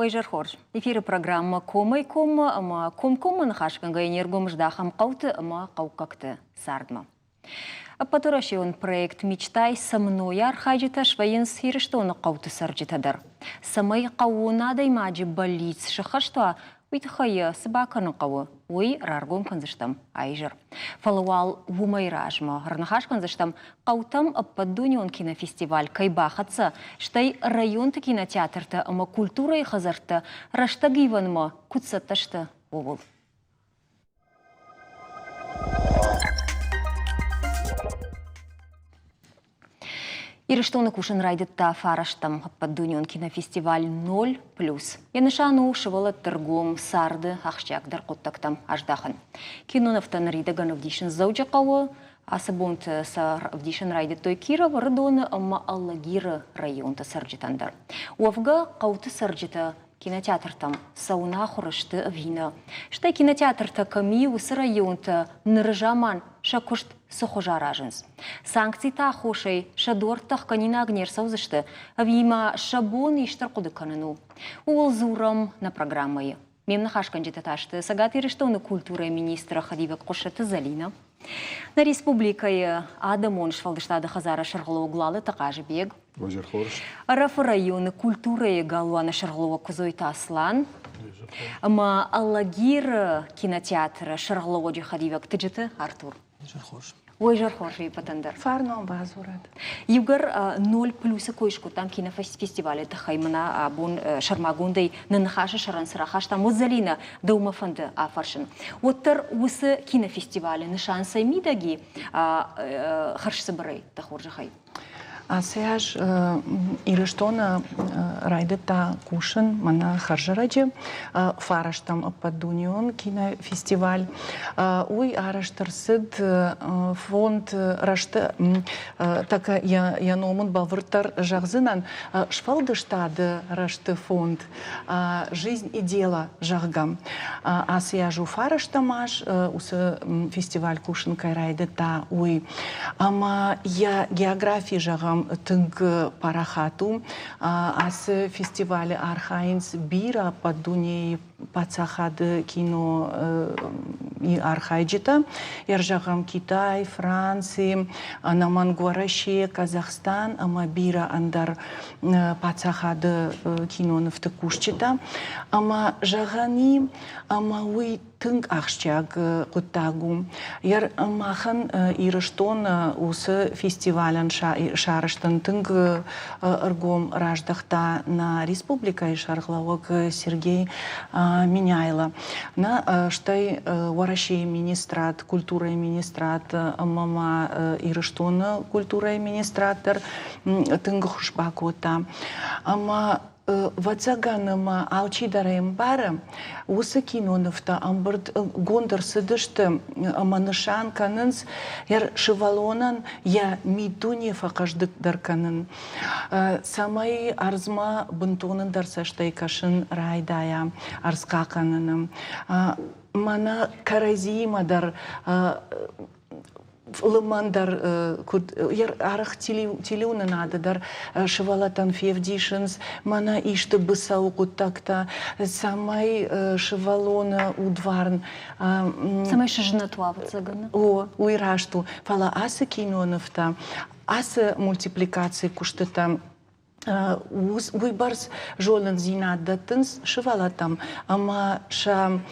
Уӕ хорз. Эфиры программӕ «Комӕй-коммӕ» ӕмӕ комкоммӕ ныхасгӕнгӕйӕ не ргом здахӕм хъӕуты ӕмӕ хъӕуккӕгты цардмӕ. Ӕппӕтуӕрӕсеон проект «Мечтай со мной» архайджытӕ свӕййынц Ирыстоны хъӕуты цӕрджытӕ дӕр. Цӕмӕй хъӕууон адӕймаджы бӕллиц сыххӕст уа, уый тыххӕй йӕ цы бакӕнын хъӕуы, уый раргом кӕндзыстӕм а изӕр. Фӕлӕ уал уымӕй размӕ ӕрныхас кӕндзыстӕм, хъӕутӕм ӕппӕтдунеон кинофестиваль кӕй бахӕццӕ, стӕй районты кинотеатртӕ ӕмӕ культурӕйы хӕдзӕрттӕ рӕстӕгивӕнмӕ куыд цӕттӕ сты, ууыл. Ирыстоны кусын райдыдта фарӕстӕм ӕппӕтдунеон кинофестиваль «Ноль плюс». Йӕ нысан у сывӕллӕтты ргом царды ахсджиагдӕр хъуыддӕгтӕм аздахын. Кинонывтӕ ныридӕгӕн ӕвдисынц Дзӕуджыхъӕуы. Ацы бонты сӕ ӕвдисын райдыдтой Кировы, Рыдоны ӕмӕ Алагиры районты цӕрджытӕн дӕр. Уӕвгӕ, хъӕуты цӕрджытӕ кинотеатртӕм цӕуын ахуыр сты ӕви нӕ? Стӕй кинотеатртӕ кӕм и, уыцы районтӕ ныры заман сӕ куыст цы хуызы аразынц? Санкциты аххосӕй сӕ дуӕрттӕ хгӕнинаг не рцӕудзысты ӕви ма сӕ бон исты ӕрхъуыды кӕнын у? Ууыл дзурӕм нӕ программӕйы. Ме мныхасгӕнджытӕ та сты Цӕгат Ирыстоны культурӕйы министры хӕдивӕг Хъуысаты Зӕлинӕ, нӕ республикӕйы адӕмон сфӕлдыстады хӕдзары сӕргълӕууӕг Лалыты Хъазыбег, Ӕрӕфы районы культурӕйы галуаны сӕргълӕууӕг Куыдзойты Аслан ӕмӕ Алагиры кинотеатры сӕргълӕууӕджы хӕдивӕг Тыджыты Артур. Уой зӕрхорз иппӕтӕн дӕр. Фарнон бадзурӕд. Иугӕр ноль плюсы кой скодтам кинофестивалы тыххӕй мӕнӕ абон сӕрмагондӕй нӕ ныхасы сӕрӕн цы рахастам, уӕд Зӕлинӕ, дӕумӕ фӕнды афӕрсын. Уӕддӕр уыцы кинофестивалы нысан цӕй мидӕг и хӕрзцыбырӕй, дӕ хорзӕхӕй? Ацы аз Ирыстоны райдыдта кусын мӕнӕ хӕрзӕрӕджы фарӕстӕм ӕппӕтдунеон кинофестиваль. Уый арӕзт ӕрцыд фонд рӕзты тӕккӕ йӕ ном ын бӕлвырддӕр зӕгъдзынӕн, сфӕлдыстады рӕзты фонд «Жизнь и дело», зӕгъгӕ. Ацы аз у фарӕстӕм аз, уыцы фестиваль кусын кӕй райдыдта, уый. Ӕмӕ йӕ географи, зӕгъӕм, тынг парахат у. Ацы фестивалы архайынц бирӕ ӕппӕт дунейы паддзахады кино архайджытӕ. Зӕгъӕм, Китай, Франци, ӕнӕмӕнг Уӕрӕсе, Казахстан ӕмӕ бирӕ ӕндӕр паддзахады кинонывты кусджытӕ. Ӕмӕ зӕгъӕн и, ӕмӕ уый тынг ахсджиаг хъуыддаг у. Махӕн Ирыстон уыцы фестивалӕн сарӕзтӕн тынг ӕргом раздӕхта нӕ республикӕйы сӕргълӕууӕг Сергей Меняйло. Нӕ стӕй Уӕрӕсейы министрад, культурӕйы министрад ӕмӕ ма Ирыстоны культурӕйы министрад дӕр тынг ӕххуыс бакодта. Ӕмӕ ӕвӕццӕгӕн ӕмӕ алчидӕр ӕмбары, уыцы кинонывтӕ ӕмбырдгонд ӕрцыдысты ӕмӕ нысан кӕнынц сывӕллонӕн йӕ миддуне фӕхъӕздыгдӕр кӕнын, цӕмӕй ӕрдзмӕ бынтон ӕндӕр цӕстӕй кӕсын райдайа ӕрдз хъахъхъӕныны. Мӕнӕ кӕрӕдзиимӕ дӕр лымӕн дӕр куыд арӕх телеуынынады дӕр сывӕллӕттӕн февдисынц мӕнӕ исты быцӕу хъуыддӕгтӕ, цӕмӕй сывӕллоны удварн Цӕмӕй сызнӕт уа, ӕвӕццӕгӕн. О, уый раст у. Фӕлӕ ацы кинонывтӕ, ацы мультипликацийы куыстытӕ уыйбӕрц зонындзинад дӕттынц сывӕллӕттӕм ӕмӕ сӕ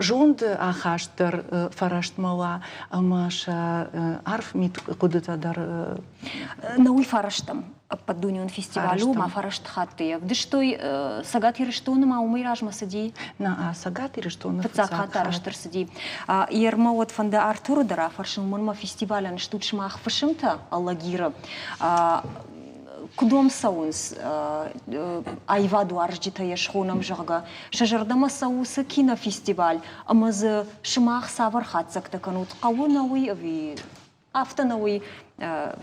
зонды ахаст дӕр фӕрӕстмӕ уа ӕмӕ сӕ арф мидхъуыдытӕ дӕр. Нӕ уый фӕрӕстӕм ӕппӕтдунеон фестиваль у, ма фараст хатты йӕ ӕвдыстой. Цӕгат Ирыстоны ма уымӕй размӕ цыди? Нӕ, Цӕгат Ирыстоны фыццаг хатт арӕзт ӕрцыди. Ермӕ уӕд фӕнды Артуры дӕр афӕрсын, уымӕн ӕмӕ фестивалӕн стут сымах фысымтӕ Алагиры. Куыд уӕм цӕуынц аивадуарзджытӕ йӕ схонӕм, зӕгъгӕ, сӕ зӕрдӕмӕ цӕуы уыцы кинофестиваль ӕмӕ дзы сымах цавӕр хатдзӕгтӕ кӕнут? Хъӕуы нӕ уый ӕви афтӕ нӕ уый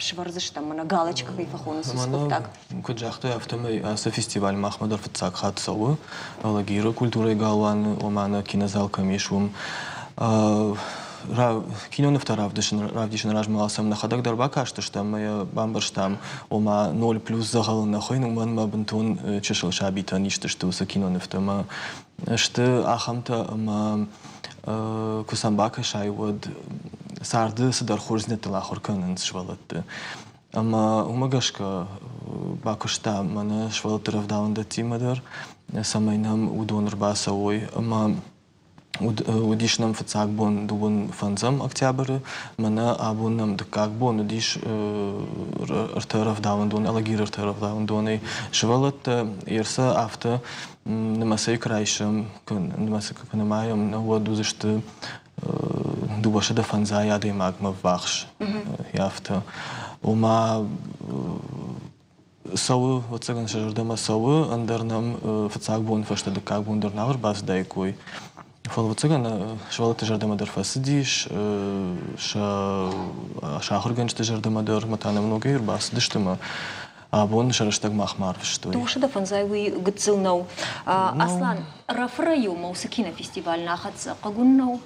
сывӕрдзыстӕм, мӕнӕ галочка кӕй фӕхонынц, уыцы хъуыддаг? Куыд загътай, афтӕмӕй ацы фестиваль махмӕ дӕр фыццаг хатт цӕуы. Алагиры культурӕйы галуаны, ома нӕ кинозал кӕм ис, уым. Кинонывтӕ равдисыны размӕ сӕм нӕхӕдӕг дӕр бакастыстӕм ӕмӕ йӕ бамбӕрстам, ома ноль плюс дзӕгъӕлы нӕ хуыйны, уымӕн ӕмӕ бынтон чысыл сабитӕн ист сты уыцы кинонывтӕ ӕмӕ сты ахӕмтӕ, ӕмӕ куы сӕм бакӕсай, уӕд царды цыдӕр хорздзинӕдтыл ахуыр кӕнынц сывӕллӕтты. Ӕмӕ уымӕ гӕсгӕ бакуыста мӕнӕ сывӕллӕтты рӕвдауӕндӕттимӕ дӕр, цӕмӕй нӕм уыдон ӕрбацӕуой. Ӕмӕ уыдис нӕм фыццаг бон дыууын фӕндзӕм октябры, мӕнӕ абон нӕм дыккаг бон уыдис ӕртӕ рӕвдауӕндон, Алагиры ӕртӕ рӕвдауӕндонӕй сывӕллӕттӕ. Ерсӕ афтӕ нымӕцӕй куы райсӕм, нымӕцы куы нымайӕм, уӕд уыдзысты 250 адӕймагмӕ ввахс. Афтӕ. Ома цӕуы, ӕвӕццӕгӕн, сӕ зӕрдӕмӕ цӕуы, ӕндӕр нӕм фыццаг бон фӕстӕ дыккаг бон дӕр нал ӕрбацыдаиккой. Фӕлӕ, ӕвӕццӕгӕн, сывӕллӕтты зӕрдӕмӕ дӕр фӕцыдис, сӕ ахуыргӕнджыты зӕрдӕмӕ дӕр, ӕмӕ та нӕм ногӕй ӕрбацыдысты ӕмӕ абон сӕ рӕстӕг махмӕ арвыстой. Дусы фӕндзай уый гыццыл нӕу. Аслан, Рафы районмӕ уыцы кинофестиваль нӕ ахӕццӕ, хъыг уын нӕу?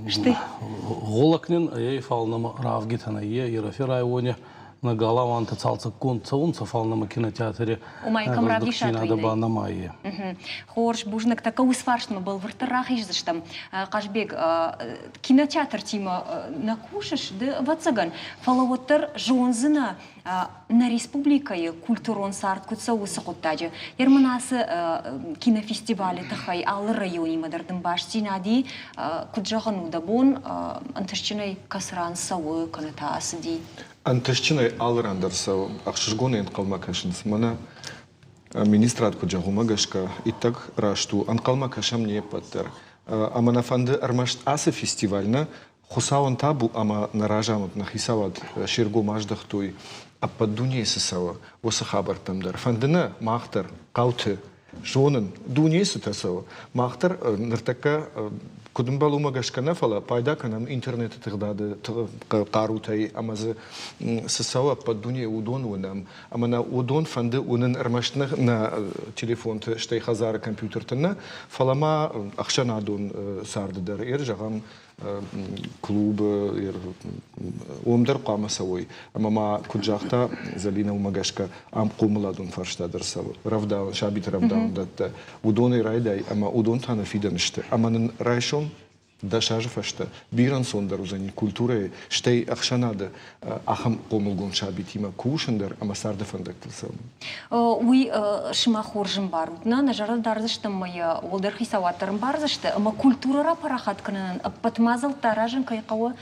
Сты? Гъулӕг нин ӕй, фал нӕмӕ равгитӕ нӕййе, Ирӕфи райони нӕ галауантӕ цалцӕггонд цӕунцӕ, фал нӕмӕ кинотеатри Ома кӕм равдисат, уый ба нӕма е. Хорз, бузныг. Тӕккӕ уыцы фарстмӕ бӕлвырддӕр рахиздзыстӕм. Хъазбег, кинотеатртимӕ нӕ кусыс ды, ӕвӕццӕгӕн, фӕлӕ уӕддӕр зондзынӕ, нӕ республикӕйы культурон цард куыд цӕуы уыцы хъуыддаджы. Ерман ацы кинофестивалы тыххӕй алы районимӕ дӕр дын бастдзинад и, куыд зӕгъын у дӕ бон, ӕнтыстджынӕй кӕцы ран цӕуы, кӕнӕ та ацыди? Ӕнтыстджынӕй алы ран дӕр цӕуы. Ӕхсызгонӕй ӕнхъӕлмӕ кӕсынц. Мӕнӕ министрад куыд зӕгъы, уымӕ гӕсгӕ иттӕг раст у. Ӕнхъӕлмӕ кӕсӕм не ппӕт дӕр. Ӕмӕ нӕ фӕнды ӕрмӕст ацы фестиваль нӕ, Хуыцауӕн табу ӕмӕ нӕ разамынд, нӕ хицауад се ргом аздӕхтой, ӕппӕт дунейы цы цӕуы, уыцы хабӕрттӕм дӕр. Фӕнды нӕ мах дӕр хъӕуты зонын, дунейы цытӕ цӕуы. Мах дӕр ныртӕккӕ куыд ӕмбӕлы, уымӕ гӕсгӕ нӕ, фӕлӕ пайда кӕнӕм интернеты тыгъдады хъарутӕй ӕмӕ дзы цы цӕуы ӕппӕт дунейы, уыдон уынӕм. Ӕмӕ нӕ уыдон фӕнды уынын ӕрмӕст нӕ телефонты, стӕй хӕдзары компьютерты нӕ, фӕлӕ ма ӕхсӕнадон царды дӕр. Ир, зӕгъӕм, клубы, уым дӕр хъуамӕ цӕуой. Ӕмӕ ма, куыд загъта Зӕлинӕ, уымӕ гӕсгӕ ам хъомыладон фарста дӕр цӕуы. Рӕвдауӕн, сабиты рӕвдауӕндӕттӕ уыдонӕй райдай ӕмӕ уыдон та нӕ фидӕн сты. Ӕмӕ нын райсом 10 азы фӕстӕ бирӕ ӕнцондӕр уыдзӕни культурӕйы, стӕй ӕхсӕнады ахӕм хъомылгонд сабитимӕ кусын дӕр ӕмӕ царды фӕндӕгтыл цӕуын. Уый сымах хорз ӕмбарут, нӕ? Нӕ зӕрдӕ дардзыстӕм ӕмӕ йӕ уӕлдӕр хицауад дӕр ӕмбардзысты, ӕмӕ культурӕ рапарахат кӕнынӕн ӕппӕт мадзӕлттӕ аразын кӕй хъӕуы,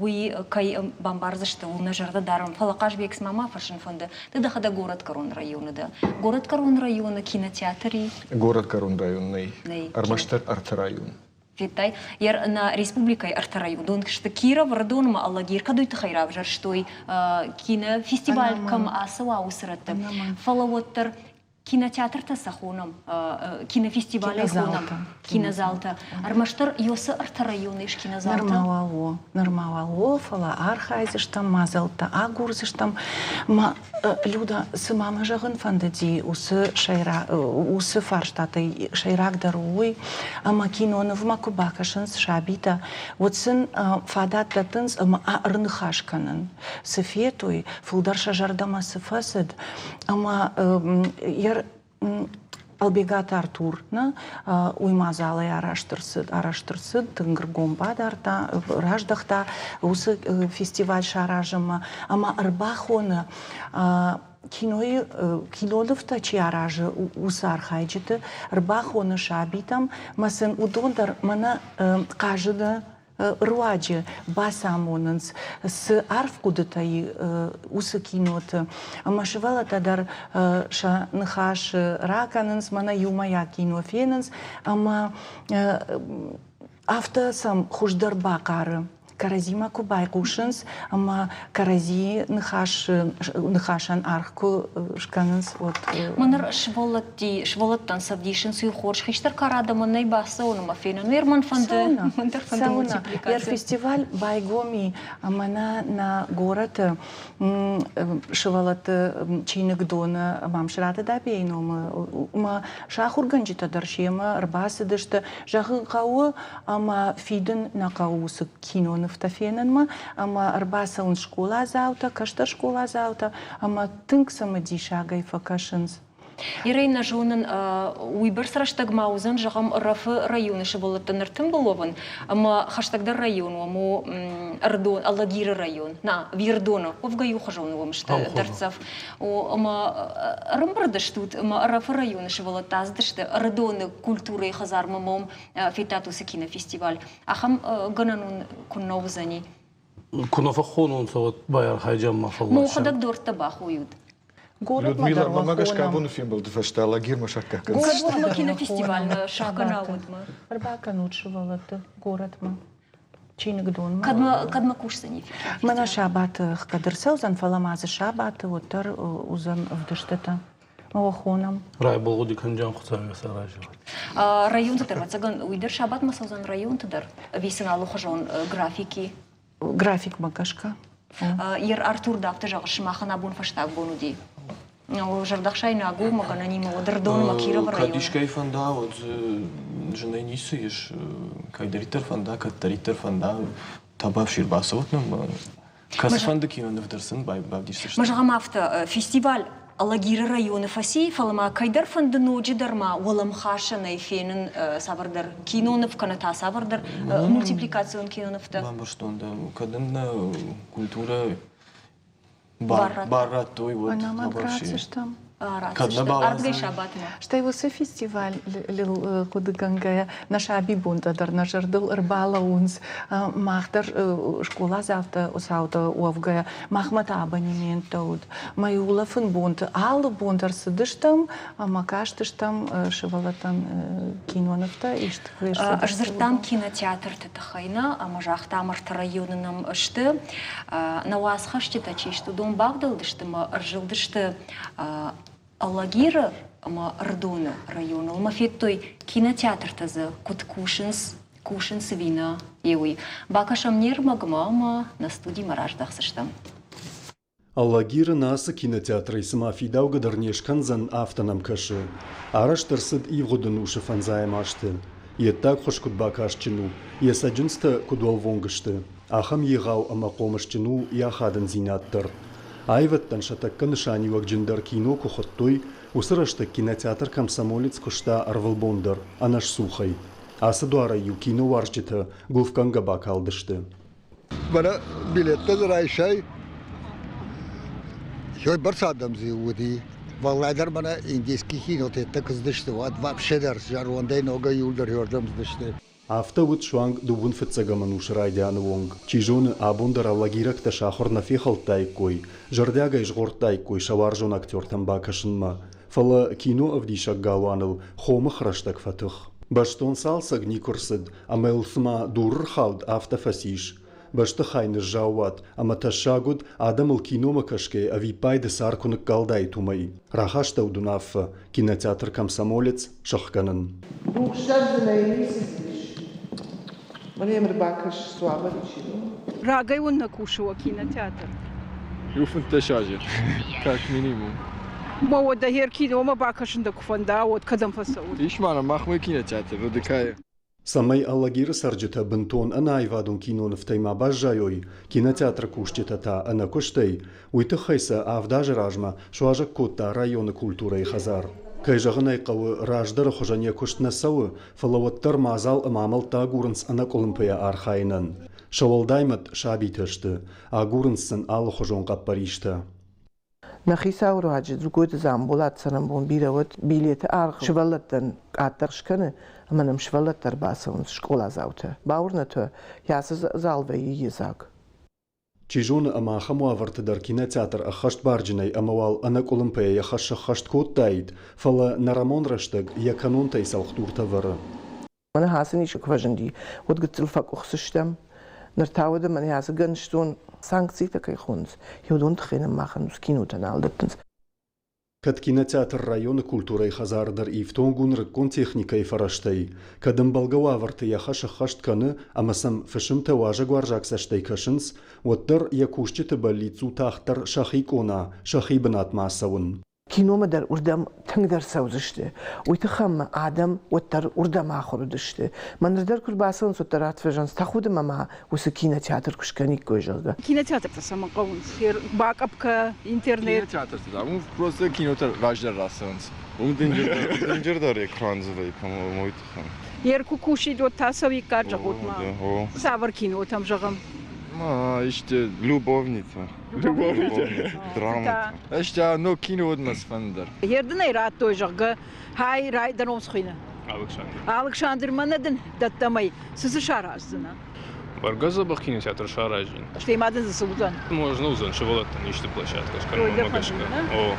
уый кӕй бамбардзысты, ууыл нӕ зӕрдӕ дарӕм. Фӕлӕ Хъазбег, цыма мӕ фӕрсын фӕнды, ды дӕхӕдӕг горӕтгӕрон районы дӕ. Горӕтгӕрон районы кинотеатр и? Горӕтгӕрон район нӕй. Нӕй. Ӕрмӕстдӕр ӕртӕ район. Федтай, нӕ республикӕйы ӕртӕ райондон сты Киров, Ӕрыдон ӕмӕ Алагир, кӕд уый тыххӕй равзӕрстой кинофестиваль кӕм ацӕуа, уыцы рӕтты. Фӕлӕ уӕддӕр кинотеатртӕ сӕ хонӕм, кинофестивалӕй хонӕм, кинозалтӕ. Ӕрмӕстдӕр Ёсы ӕртӕ районы ис кинозалтӕ. Нырма уал о, нырма уал о, фӕлӕ архайдзыстӕм, мадзӕлттӕ агурдзыстӕм. Люда, цыма мӕ зӕгъын фӕндыди, уыцы, уыцы фарстатӕй сӕйрагдӕр у уый, ӕмӕ кинонывмӕ куы бакӕсынц сабитӕ, уӕд сын фадат дӕттынц ӕмӕ ӕрныхас кӕнын, цы федтой, фылдӕр сӕ зӕрдӕмӕ цы фӕцыд, ӕмӕ Ӕлбегаты Артур нӕ уый мадзалӕй арӕзт ӕрцыд, арӕзт ӕрцыд, тынг ӕргом бадардта, раздӕхта уыцы фестиваль саразынмӕ ӕмӕ ӕрбахоны кинойы кинонывтӕ чи аразы, уыцы архайджыты, ӕрбахоны сабитӕм ӕмӕ сын уыдон дӕр мӕнӕ хъазыны руаджы бацамонынц, цы арф хъуыдытӕ и уыцы киноты. Ӕмӕ сывӕллӕттӕ дӕр сӕ ныхас ракӕнынц, мӕнӕ иумӕйаг кино фенынц, ӕмӕ афтӕ сӕм хуыздӕр бахъары. Кӕрӕдзимӕ куы байхъусынц ӕмӕ кӕрӕдзийы ныхас ныхасӕн аргъ куы скӕнынц, уӕд. Мӕнӕ сывӕллӕтти сывӕллӕттӕн сӕвдисынц иу хорз хистӕр кары адӕмӕн нӕй бацӕуын ӕмӕ фенын. Уый мӕн фӕнды, мӕн дӕр фӕнды мультипликаци. Фестиваль байгом и ӕмӕ нӕ нӕ горӕты сывӕллӕтты чиныгдоны Мамсыраты Дӕбейы номы ӕмӕ сӕ ахуыргӕнджытӕ дӕр семӕ ӕрбацыдысты. Зӕгъын хъӕуы, ӕмӕ фидын нӕ хъӕуы уыцы кинонывтӕ фенынмӕ, ӕмӕ ӕрбацӕуынц скъоладзаутӕ, кӕстӕр скъоладзаутӕ ӕмӕ тынг цымыдисагӕй фӕкӕсынц. Ирӕй нӕ зонын, уыйбӕрц рӕстӕг ма уыдзӕн, зӕгъӕм, Ӕрӕфы районы сывӕллӕттӕ ныртымбыл уӕвын, ӕмӕ хӕстӕгдӕр район уӕм у Ӕрыдон, Алагиры район, на, Вирдоны, уӕвгӕ иухуызон уӕм сты дӕрддзӕф. Ӕмӕ ӕрӕмбырд стут, ӕмӕ Ӕрӕфы районы сывӕллӕттӕ ацыдысты Ӕрыдоны культурӕйы хӕдзармӕ ӕмӕ уым федтат уыцы кинофестиваль. Ахӕм гӕнӕн уын куыннӕ уыдзӕни? Куы нӕ фӕххононцӕ, уӕд байархайдзӕн ма фӕллад. Мохӕдӕг дортӕ бахойут. Людмила, мӕмӕ гӕсгӕ абоны фембӕлды фӕстӕ лагермӕ саккаг кӕндзысты. Горӕтмӕ кинофестиваль сӕхгӕнӕуыд. Ӕрбакӕнут сывӕллӕтты горӕтмӕ. Чиныгдонмӕ. Кӕдмӕ, кӕдмӕ кусдзӕни? Мӕнӕ сабаты кӕд ӕрцӕудзӕн, фӕлӕ ма дзы сабаты уӕддӕр уыдзӕн ӕвдыстытӕ. Мӕ хонӕм. Райболгъуди кӕнджан Хуцауи саразӕг. Районты дӕр, ӕвӕццӕгӕн, уый дӕр сабатмӕ цӕудзӕн районты дӕр? Ӕви сын алыхуызон графики? Графикмӕ гӕсгӕ. Ер Артур да афтӕ зӕгъы, сымахӕн абон фӕстаг бон уыди. Зӕрдӕхсайнаг у, мӕ гӕнӕнимӕ уӕд Ӕрыдонмӕ Кировы районы. Кӕд искӕй фӕнда, уӕд зынӕй ницы ис. Кӕйдӕриддӕр фӕнда, кӕддӕриддӕр фӕнда, табӕфсир бацӕуӕт нӕм. Кӕцыфӕнды киноныв дӕр сын бавдисдзысты. Ма зӕгъӕм афтӕ, фестиваль Алагиры районы фӕци, фӕлӕ ма кӕйдӕр фӕнды ноджыдӕр ма уӕлӕмхасӕнӕй фенын цавӕрдӕр киноныв кӕнӕ та цавӕрдӕр мультипликацион кинонывтӕ. Бамбӕрстон дӕ, кӕд ын нӕ культурӕ бар радтой, уӕд Ӕнӕмӕнг ратдзыстӕм. Кӕд нӕ Ардыгӕй сабатмӕ. Стӕй уыцы фестивалыл хъуыдыгӕнгӕйӕ нӕ сабибонтӕ дӕр нӕ зӕрдыл ӕрбалӕууынц. Мах дӕр скъоладзаутӕ цаутӕ уӕвгӕйӕ, махмӕ та абонементтӕ уыд. Мӕ улӕфын бонты алы бон дӕр цыдыстӕм ӕмӕ кастыстӕм сывӕллӕттӕн кинонывтӕ ист. Сдзырдтам кинотеатрты тыххӕй нӕ ӕмӕ загътам, ӕртӕ районы нӕм сты. Нӕ уацхӕсджытӕ чи сты, уыдон бавдӕлдысты ӕмӕ ӕрзылдысты Алагиры ӕмӕ Ӕрыдоны районыл ӕмӕ федтой, кинотеатртӕ дзы куыд кусынц, кусынц ӕви нӕ, уый. Бакӕсӕм не рмӕгмӕ ӕмӕ нӕ студимӕ раздӕхдзыстӕм. Алагиры нӕ ацы кинотеатрӕй цыма фидаугӕ дӕр не скӕндзӕн, афтӕ нӕм кӕсы. Арӕзт ӕрцыд ивгъуыд ӕнусы фӕндзайӕм азты. Йе ддаг хуыз куыд бакастджын у, йӕ цӕджындзтӕ куыд уӕлвонг сты, ахӕм егъау ӕмӕ хъомысджын у йӕ ахадындзинад дӕр. Аивӕдтӕн сӕ тӕккӕ нысаниуӕгджындӕр кино куы хуыдтой, уыцы рӕстӕг кинотеатр «Комсомолец» куыста ӕрвылбон дӕр, ӕнӕсцухӕй. Ацы дуарӕй-иу киноуарзджытӕ гуылфгӕнгӕ бакалдысты. Мӕнӕ билеттӕ дзы райсай, бӕрц адӕм дзы уыди. Уӕлдайдӕр мӕнӕ индийский кинотӕ куы цыдысты, уӕд вообще дӕр зӕрондӕй ногӕй иуылдӕр иуӕрдӕм цыдысты. Афтӕ уыд суанг дыууын фыццӕгӕм ӕнусы райдианы онг. Чи зоны, абон дӕр алагирӕгтӕ сӕ ахуыр нӕ фехӕлдтаиккой, зӕрдиагӕй згъордтаиккой сӕ уарзон актертӕм бакӕсынмӕ. Фӕлӕ кино ӕвдисӕг галуаныл хомых рӕстӕг фӕтых. Бӕстон цалцӕг никуы рцыд, ӕмӕ йыл цыма дур ӕрхауд, афтӕ фӕцис. Бӕстыхай ныззаууат, ӕмӕ тӕссаг уыд, адӕмыл киномӕ кӕсгӕйӕ ӕвиппайды цар куы ныккалдаид, уымӕй. Рахастӕуыд уынаффӕ, кинотеатр «Комсомолец» сӕхгӕнын. Рухсаг дзынӕй ницы ис. Мӕнӕ йӕм ӕрбакӕс, цы уавӕры чи у. Рагӕй уын нӕ кусы уӕ кинотеатр? Иу 15 азы, как минимум. Ма уӕдӕ хер киномӕ бакӕсын дӕ куы фӕнда, уӕд кӕдӕм фӕцӕут? Ис ма нӕм махмӕ кинотеатр РДК-йы. Цӕмӕй Алагиры цӕрджытӕ бынтон ӕнӕаивадон кинонывтӕй ма баззайой, кинотеатры кусджытӕ та ӕнӕкуыстӕй, уый тыххӕй сӕ авд азы размӕ суазӕг кодта районы культурӕйы хӕдзар. Кӕй зӕгъын ӕй хъӕуы, раздӕры хуызӕн йӕ куыст нӕ цӕуы, фӕлӕ уӕддӕр мадзал ӕмӕ амӕлттӕ агурынц ӕнӕкъуылымпыйӕ архайынӕн. Сӕ уӕлдай мӕт сабитӕ сты, агурынц сын алыхуызон хъӕппӕристӕ. Нӕ хицауы руаджы Дзугойты Дзамболат цӕрӕнбон бирӕ уыд. Билеты аргъ сывӕллӕттӕн къаддӕр скӕны, ӕмӕ нӕм сывӕллӕттӕ ӕрбацӕуынц, скъоладзаутӕ. Бауырнӕт уӕ, ацы зал вӕййы йедзаг. Чи зоны, ӕмӕ ахӕм уавӕрты дӕр кинотеатр ӕххӕстбарджынӕй ӕмӕ уал ӕнӕкъуылымпыйӕ йӕ хӕс сӕххӕст кодтаид, фӕлӕ нӕрӕмон рӕстӕг йӕ кӕнонтӕй цӕлхдуртӕ вӕры. Мӕнӕ ацы низ куы фӕзынди, уӕд гыццыл фӕкъуыхцы стӕм. Ныр та уӕдӕ мӕнӕ ацы гӕныстон санкцитӕ кӕй хонынц, уыдон тыххӕй нын махӕн уыцы кинотӕ нал дӕттынц. Кӕд кинотеатр районы культурӕйы хӕдзары дӕр ифтонг у нырыккон техникӕйы фӕрӕзтӕй, кӕд ӕмбӕлгӕ уавӕрты йӕ хӕс ӕххӕст кӕны ӕмӕ сӕм фысымтӕ уазӕгуарзаг цӕстӕй кӕсынц, уӕддӕр йӕ кусджыты бӕллиц у тагъддӕр сӕхи къона, сӕхи бынатмӕ ацӕуын. Киномӕ дӕр уырдӕм тынгдӕр цӕудзысты. Уый тыххӕй ма адӕм уӕддӕр уырдӕм ахуыр уыдысты. Мӕн дӕр куы рбацӕуынц, уӕддӕр ратвӕзынц, тӕхуды мӕ ма уыцы кинотеатр куы скӕниккой, зӕгъгӕ. Кинотеатртӕ цӕмӕн хъӕуынц? Бакъапкӕ, интернет. Кинотеатрты да, уым просто кинотӕ раздӕр рацӕуынц. Уым дынджырдӕр экран дзы вӕййы, по-моему, уый тыххӕн. Ер куы кусид, уӕд та цӕуиккат, зӕгъут ма. Цавӕр кинотӕм, зӕгъӕм? Ма, исты любовница. Любовница. Драма. Ӕз ног кино уыд мӕ цыфӕнды дӕр. Ердынӕй радтой, зӕгъгӕ, хай рай дӕ ном схуыйны. Алыксандр. Алыксандр, мӕнӕ дын дӕттӕм ӕй. Цы дзы сараздзынӕ? Бӕргӕ дзӕбӕх кинотеатр саразин. Стӕй ма дын дзы цы уыдзӕн? Можно уыдзӕн сывӕллӕттӕн исты площадкӕ скӕнынмӕ гӕсгӕ. О.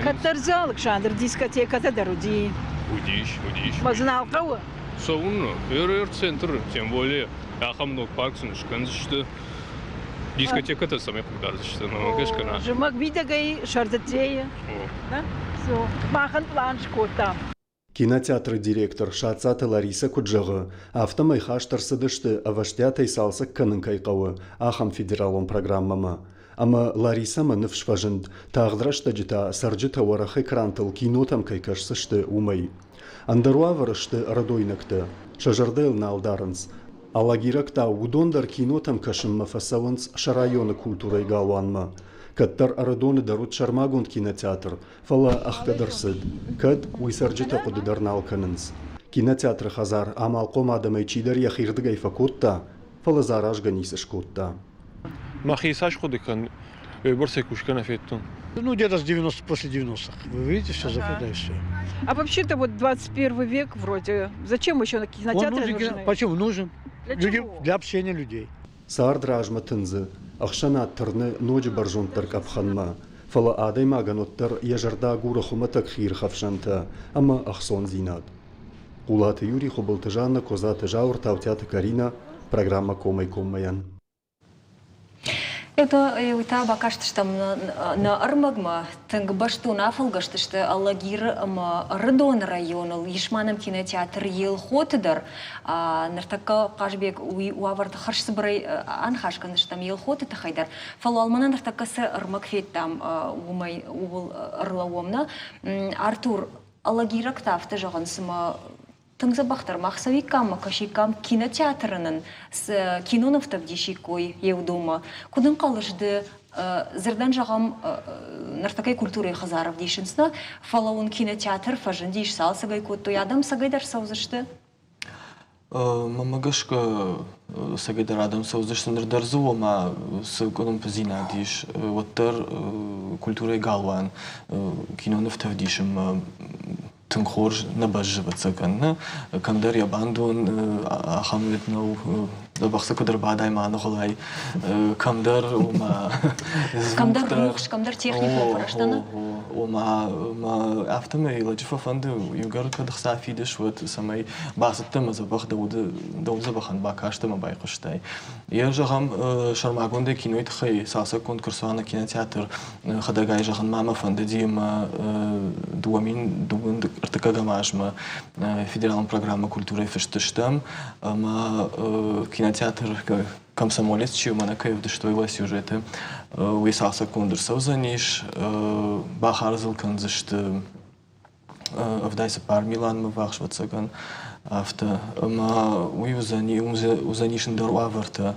Кӕддӕр дзы Алыксандр дискотекӕтӕ дӕр уыди. Уыдис, уыдис. Мӕ дзы нал хъӕуы? Цӕуыннӕ? РР-центр, тем более, ахӕм ног парк сын скӕндзысты. Дискотекӕтӕ цӕмӕй хъыгдардзысты, мӕ гӕсгӕ нӕ. Зымӕг мидӕгӕй сӕрдыдтейы. О. Все, махӕн пълан скодтам. Кинотеатры директор Сатцаты Ларисӕ куыд зӕгъы, афтӕмӕй хаст ӕрцыдысты, ӕвӕстиатӕй цалцӕг кӕнын кӕй хъӕуы, ахӕм федералон программӕмӕ. Ӕмӕ Ларисӕмӕ ныфс фӕзынд, тагъд рӕстӕджы та цӕрджытӕ уӕрӕх экрантыл кинотӕм кӕй кӕсдзысты, уымӕй. Ӕндӕр уавӕры сты ӕрыдойнӕгтӕ, сӕ зӕрдӕ йыл нал дарынц. Алагирӕгтау уыдон дӕр кинотӕм кӕсынмӕ фӕцӕуынц сӕ районы культурӕйы галуанмӕ. Кӕддӕр Ӕрыдоны дӕр уыд сӕрмагонд кинотеатр, фӕлӕ ӕхгӕд ӕрцыд, кӕд уый цӕрджытӕ хъуыды дӕр нал кӕнынц. Кинотеатры хӕдзар амалхъом адӕмӕй чидӕр йӕхирдыгӕй фӕкодта, фӕлӕ дзы аразгӕ ницы скодта. Мӕхи цас хъуыды кӕн, уыйбӕрцӕй кусгӕ нӕ федтон. Ну, где-то с 90 после 90-х. Вы видите, все закрыто и все. А вообще-то вот 21 век вроде. Зачем еще на кинотеатры Он нужен, нужны? Почему нужен? Для Люди, чего? Для общения людей. Цард размӕ тындзы, ӕхсӕнад тырны ноджы бӕрзонддӕр къӕпхӕнмӕ, фӕлӕ адӕймагӕн уӕддӕр йӕ зӕрдӕ агуры хуымӕтӕг хиирхӕфсӕнтӕ ӕмӕ ӕхцондзинад. Хъулаты Юрий, Хуыбылты Жаннӕ, Козаты Зауыр, Таутиаты Каринӕ, программӕ «Комӕй-коммӕйӕн». Уый та бакастыстӕм нӕ ӕрмӕгмӕ. Тынг бӕстон афӕлгӕстысты Алагиры ӕмӕ Ӕрыдоны районыл. Ис ма нӕм кинотеатр Елхоты дӕр. Ныртӕккӕ Хъазбег уый уавӕрты хӕрзцыбырӕй аныхас кӕндзыстӕм Елхоты тыххӕй дӕр. Фӕлӕ уал мӕнӕ ныртӕккӕ цы ӕрмӕг федтам, уымӕй ууыл ӕрлӕууӕм нӕ. Артур, алагирӕгтӕ афтӕ зӕгъынц, цыма тынг дзӕбӕхдӕр мах цӕуиккам ӕмӕ кӕсиккам кинотеатры нын цы кинонывтӕ вдисиккой еудомӕ. Куыд ӕнхъӕлыс ды, дзырдӕн зӕгъӕм, ныртӕккӕ культурӕйы хӕдзар ӕвдисынц нӕ, фӕлӕ уын кинотеатр фӕзындис, цалцӕгӕй кодтой, адӕм цӕгӕйдӕр цӕудзысты? Мӕнмӕ гӕсгӕ, цӕгӕйдӕр адӕм цӕудзысты ныр дӕр дзы ома цы къуылымпыдзинад ис, уӕддӕр культурӕйы галуан кинонывтӕ ӕвдисынмӕ тынг хорз нӕ бӕззы, ӕвӕццӕгӕн. Нӕ? Кӕмдӕр йӕ бандон ахӕм уыд нӕу, дзӕбӕх дзы куыд ӕрбадай ма аныгъуылай, кӕмдӕр ома Кӕмдӕр рухс, кӕмдӕр техникон фӕрӕзтӕ, нӕ? Ома афтӕмӕй лӕджы фӕфӕнды, иугӕр кӕд ӕхца фидыс, уӕд цӕмӕй бацыдтӕ ӕмӕ дзӕбӕх дӕ уды дӕ дзӕбӕхӕн бакастӕ ӕмӕ байхъуыстай. Йӕ зӕгъӕм, сӕрмагондӕй кинойы тыххӕй цалцӕггонд куы рцӕуа нӕ кинотеатр, хӕдӕгай зӕгъын ма мӕ фӕндыди ӕмӕ 2002 ӕртыккӕгӕм азмӕ федералон программӕ культурӕйы фыст стӕм ӕмӕ кинотеатр «Комсомолец» чи у, мӕнӕ кӕй ӕвдыстой уӕ сюжеты, уый цалцӕггонд ӕрцӕудзӕнис, бахардз ыл кӕндзысты 74 милуанмӕ ввахс, ӕвӕццӕгӕн, афтӕ. Ӕмӕ уый уыдзӕни, уыдзӕнис ӕндӕр уавӕртӕ,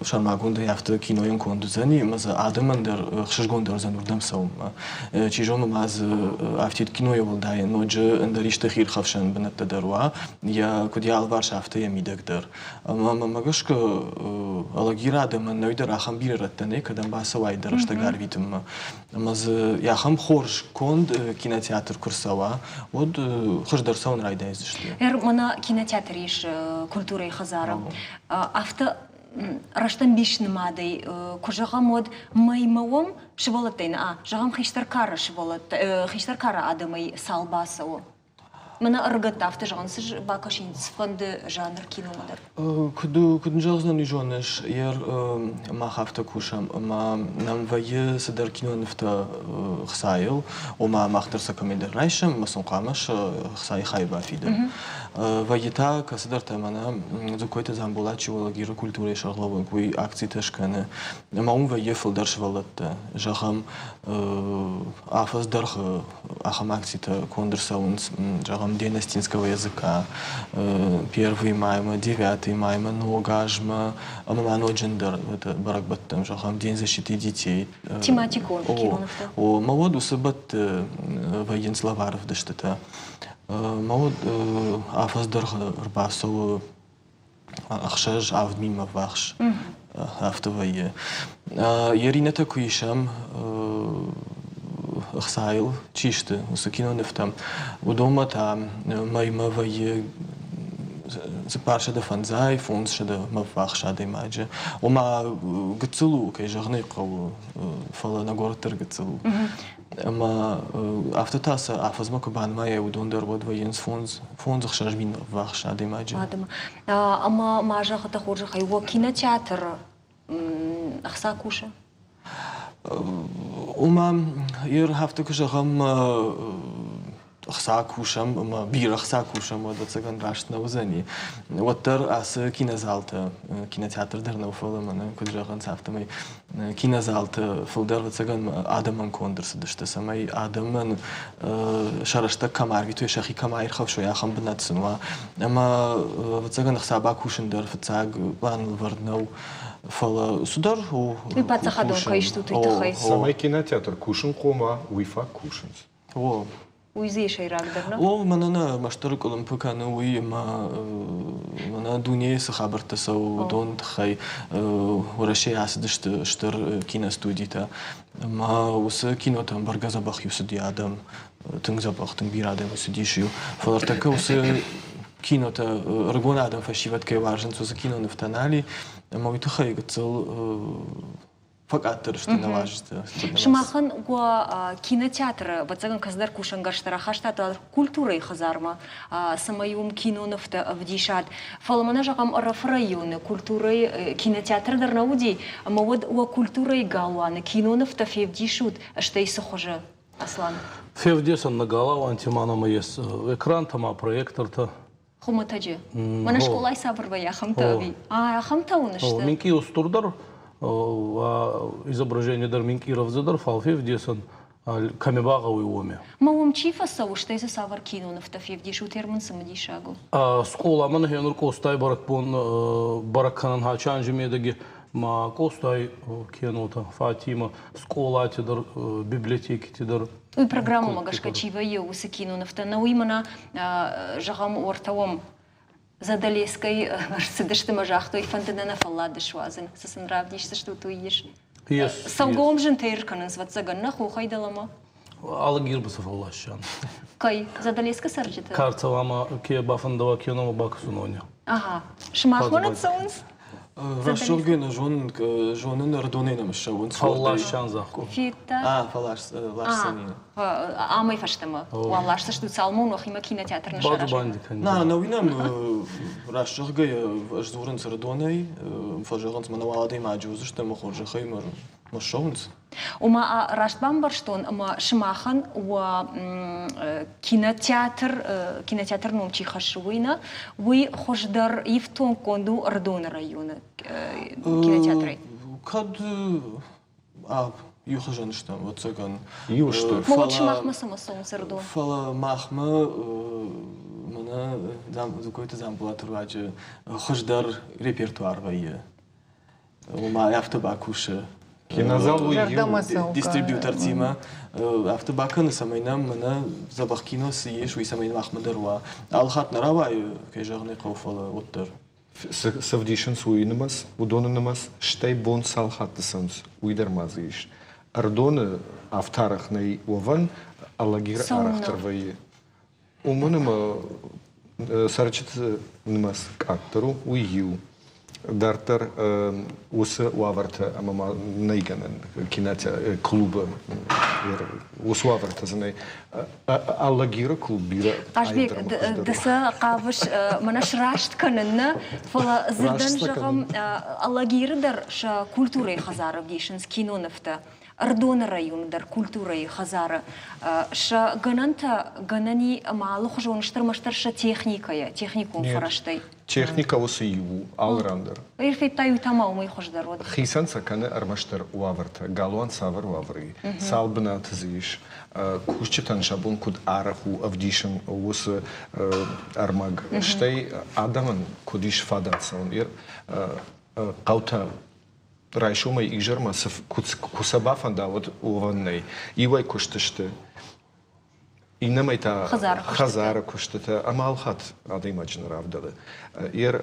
сӕрмагондӕй афтӕ кинойӕн конд уыдзӕни, ӕмӕ дзы адӕмӕн дӕр ӕхсызгондӕр уыдзӕн уырдӕм цӕуынмӕ. Чи зоны ма дзы афтид кинойы уӕлдай ноджы ӕндӕр исты хиирхӕфсӕн бынӕттӕ дӕр уа, йӕ куыд йӕ алыварс, афтӕ йӕ мидӕг дӕр. Ӕмӕ мӕмӕ гӕсгӕ Алагиры адӕмӕн нӕуи дӕр ахӕм бирӕ рӕттӕ нӕй, кӕдӕм бацӕуай дӕ рӕстӕг арвитынмӕ. Ӕмӕ дзы ахӕм хорз конд кинотеатр куы рцӕуа, уӕд хуыздӕр цӕуын райдайдзысты. Мӕнӕ кинотеатр ис культурӕйы хӕдзары. Афтӕ рӕстӕмбис нымадӕй куы зӕгъӕм, уӕд мӕймӕ уӕм сывӕллӕттӕй нӕ, зӕгъӕм, хистӕр кары сывӕллӕттӕ, хистӕр кары адӕмӕй цал бацӕуы? Мӕнӕ ӕрыгӕттӕ афтӕ зӕгъынц, бакӕсин цыфӕнды жанр киномӕ дӕр. Куыд куыд зӕгъдзынӕн, уый зоныс, ер мах афтӕ кусӕм, ӕмӕ нӕм вӕййы цыдӕр кинонывтӕ хцайыл, ома мах дӕр сӕ кӕмӕйдӕр райсӕм ӕмӕ сын хъуамӕ сӕ хцайы хай бафидӕм. Вӕййы та кӕцыдӕртӕ мӕнӕ Дзугкойты Дзамболат чи Алагиры культурӕйы сӕргълӕууӕг, уый акцитӕ скӕны. Ӕмӕ уым вӕййы фылдӕр сывӕллӕттӕ. Зӕгъӕм, афӕдз дӕргъы ахӕм акцитӕ конд ӕрцӕуынц, зӕгъӕм, День Остинского языка, Первый маймӕ, Девятый маймӕ, Ног азмӕ ӕмӕ ма ноджы ӕндӕр бӕрӕгбӕттӕм, зӕгъӕм, День защиты детей. Тематикон кинонывтӕ. О, мӕ уӕд уыцы бӕтты вӕййынц лӕвар ӕвдыстытӕ. Мӕ уӕд афӕдз дӕргъы ӕрбацӕуы 6-7 минмӕ ввахс афтӕ вӕййы. Еринӕтӕ куы исӕм ӕхцайыл чи сты, уыцы кинонывтӕм, уыдонмӕ та мӕймӕ вӕййы 450, 500-мӕ ввахс адӕймаджы. Ома гыццыл у, кӕй зӕгъын ӕй хъӕуы, фӕлӕ нӕ горӕт дӕр гыццыл у. Ӕмӕ афтӕ та сӕ афӕдзмӕ куы банымайай, уыдон дӕр уӕд вӕййынц 5-6 мин ӕввахс адӕймаджы. Адӕмы. Ӕмӕ ма зӕгъ, дӕ хорзӕхӕй, уӕ кинотеатры ӕхца кусы? Ома, ер афтӕ куы зӕгъӕм, ӕхца кусӕм ӕмӕ бирӕ ӕхца кусӕм, уӕд ӕцӕгӕн раст нӕ уыдзӕни. Уӕддӕр ацы кинозалтӕ, кинотеатр дӕр нӕу, фӕлӕ мӕнӕ куыд зӕгъынц, афтӕмӕй кинозалты фылдӕр ӕцӕгӕн адӕмӕн конд ӕрцыдысты, цӕмӕй адӕмӕн сӕ рӕстӕг кӕм арвитой, сӕхи кӕм аирхӕфсой, ахӕм бынат сын уа. Ӕмӕ ӕвӕццӕгӕн ӕхца бакусын дӕр фыццаг планыл вӕрд нӕу, фӕлӕ цыдӕр у. Уый паддзахадон кӕй стут, уый тыххӕй. Цӕмӕй кинотеатр кусынхъом уа, уый фаг кусынц. О. Уый дзы сӕйрагдӕр нӕ? О, мӕнӕ нӕ мастер къуылымпы кӕны уый, ӕмӕ мӕнӕ дунейы цы хабӕрттӕ цӕуы, уыдон тыххӕй Уӕрӕсейы ацыдысты стыр киностудитӕ. Ӕмӕ уыцы кинотӕм бӕргӕ дзӕбӕх-иу цыди адӕм, тынг дзӕбӕх, тынг бирӕ адӕм цыдис-иу. Фӕлӕ ӕртӕккӕ уыцы кинотӕ ӕрыгон адӕм фӕсивӕд кӕй уарзынц, уыцы кинонывтӕ нал и, ӕмӕ уый тыххӕй гыццыл фӕкъаддӕр сты нӕ уазджытӕ. Сымахӕн уӕ кинотеатры, ӕвӕццӕгӕн, кӕцыдӕр кусӕнгӕрзтӕ рахастат культурӕйы хӕдзармӕ, цӕмӕй уым кинонывтӕ ӕвдисат. Фӕлӕ мӕнӕ зӕгъӕм, Ӕрӕфы районы культурӕйы кинотеатр дӕр нӕ уыди, ӕмӕ уӕд уӕ культурӕйы галуаны кинонывтӕ февдисут, стӕй цы хуызы? Аслан. Февдесӕн нӕ галауанти ма нӕмӕ ес экрантӕ ма проектортӕ. Хуымӕтӕджы. Мӕнӕ скъолайы цавӕр вӕййы, ахӕмтӕ ӕви? Ахӕмтӕ уын сты? Минкъий устурдӕр изображение дӕр минкъий рӕвдзӕдӕр, фал февдесӕн кӕми багъӕуй, уоми. Ма уым чи фӕцӕуы, стӕй дзы цавӕр кинонывтӕ февдисут, мын цымыдисаг у. Скъоламӕ нӕхе нур Къостай бӕрӕгбон бӕрӕг кӕнӕн Хачанджи медӕги ма Къостай кинотӕ, Фатима, скъолати дӕр, библиотекити дӕр. Уый программӕмӕ гӕсгӕ чи вӕййы, уыцы кинонывтӕ. Нӕ уый мӕнӕ, зӕгъӕм, уӕртӕ уӕм Задалескӕй ӕрцыдысты мӕ загътой, фӕнды нӕ нӕ фӕллад суадзын, цы сын равдисдзыстут, уый ис. Цӕугӕ уым зынтӕй ӕркӕнынц, ӕвӕццӕгӕн, нӕ хохӕй дӕлӕмӕ. Алагирбысы фӕлласчан. Кӕй? Задалескы цӕрджыты? Карцева ке бафӕндӕуа киномӕ бакӕсуноне. Ага. Сымахмӕ нӕ цӕуынц? Рӕсугъд нӕ зонын, зонын ӕрдонӕй нӕм ссӕуынц. Фӕлласчан загъта. Федта? А, фӕласдзӕни. Амӕй фӕстӕмӕ. Уал ласдзыстут Салмон уӕхимӕ кинотеатр нӕ саразын. На, нӕ уый нӕм раст зӕгъгӕйӕ ӕз дзурынц ӕрдонӕй, фӕзӕгъынц, мӕнӕ уал адӕймаджы уыдзысты ӕмӕ хорзӕхӕй мӕ ссӕуынц. Ома раст бамбӕрстон, ӕмӕ сымахӕн уӕ кинотеатр, кинотеатр ном чи хӕссы, уый нӕ, уый хуыздӕр ифтонггонд у Ӕрыдоны районы кинотеатрӕй? Кӕд иу хуызӕн стӕм, ӕвӕццӕгӕн. Иу сты. Фӕлӕ сымахмӕ цӕмӕ цӕуынц Ӕрыдон? Фӕлӕ махмӕ мӕнӕ Дзугкойты Дзамболаты руаджы хуыздӕр репертуар вӕййы. Ома афтӕ бакусы. Кинозал уый дистрибьютортимӕ афтӕ бакӕны, цӕмӕй нӕм мӕнӕ дзӕбӕх кино цы ис, уый цӕмӕй махмӕ дӕр уа. Алы хатт нӕ рауайы, кӕй зӕгъын ӕй хъӕуы, фӕлӕ уӕддӕр. Цы вдисынц уый нымӕц, уыдоны нымӕц, стӕй бон цал хатты цӕуынц, уый дӕр ма дзы ис. Ӕрыдоны афтӕ арӕх нӕй уӕвӕн, Алагиры арӕхдӕр вӕййы. Уымӕн ӕмӕ цӕрджыты нымӕц къаддӕр у, уый иу. Дарддӕр уыцы уавӕртӕ ӕмӕ ма нӕй гӕнӕн кинотеатры клубы уыцы уавӕртӕ дзы нӕй. Алагиры клуб бирӕ Хъазбег, ды сӕ хъавыс мӕнӕ сраст кӕнын нӕ, фӕлӕ дзырдӕн зӕгъӕм, Алагиры дӕр сӕ культурӕйы хӕдзары ӕвдисынц кинонывтӕ. Ӕрыдоны районы дӕр культурӕйы хӕдзары сӕ гӕнӕнтӕ гӕнӕн и ӕмӕ алыхуызон стырмӕстдӕр сӕ техникӕйӕ, техникон фӕрӕзтӕй. Техникӕ уыцы иу у алы ран дӕр. Федтай, уый та ма уымӕй хуыздӕр уыд. Хицӕн сӕ кӕны ӕрмӕстдӕр уавӕртӕ. Галуан цавӕр уавӕры и, цал бынаты дзы ис, кусджытӕн сӕ бон куыд арӕх у ӕвдисын уыцы ӕрмӕг, стӕй адӕмӕн куыд ис фадат цӕуын. Хъӕутӕ райсомӕй изӕрмӕ куы сӕ бафӕнда, уӕд уӕвӕн нӕй. Иуӕй куыст сты, иннӕмӕй та хӕдзары куыстытӕ ӕмӕ алхатт адӕймаджы нӕ равдӕлы. Ер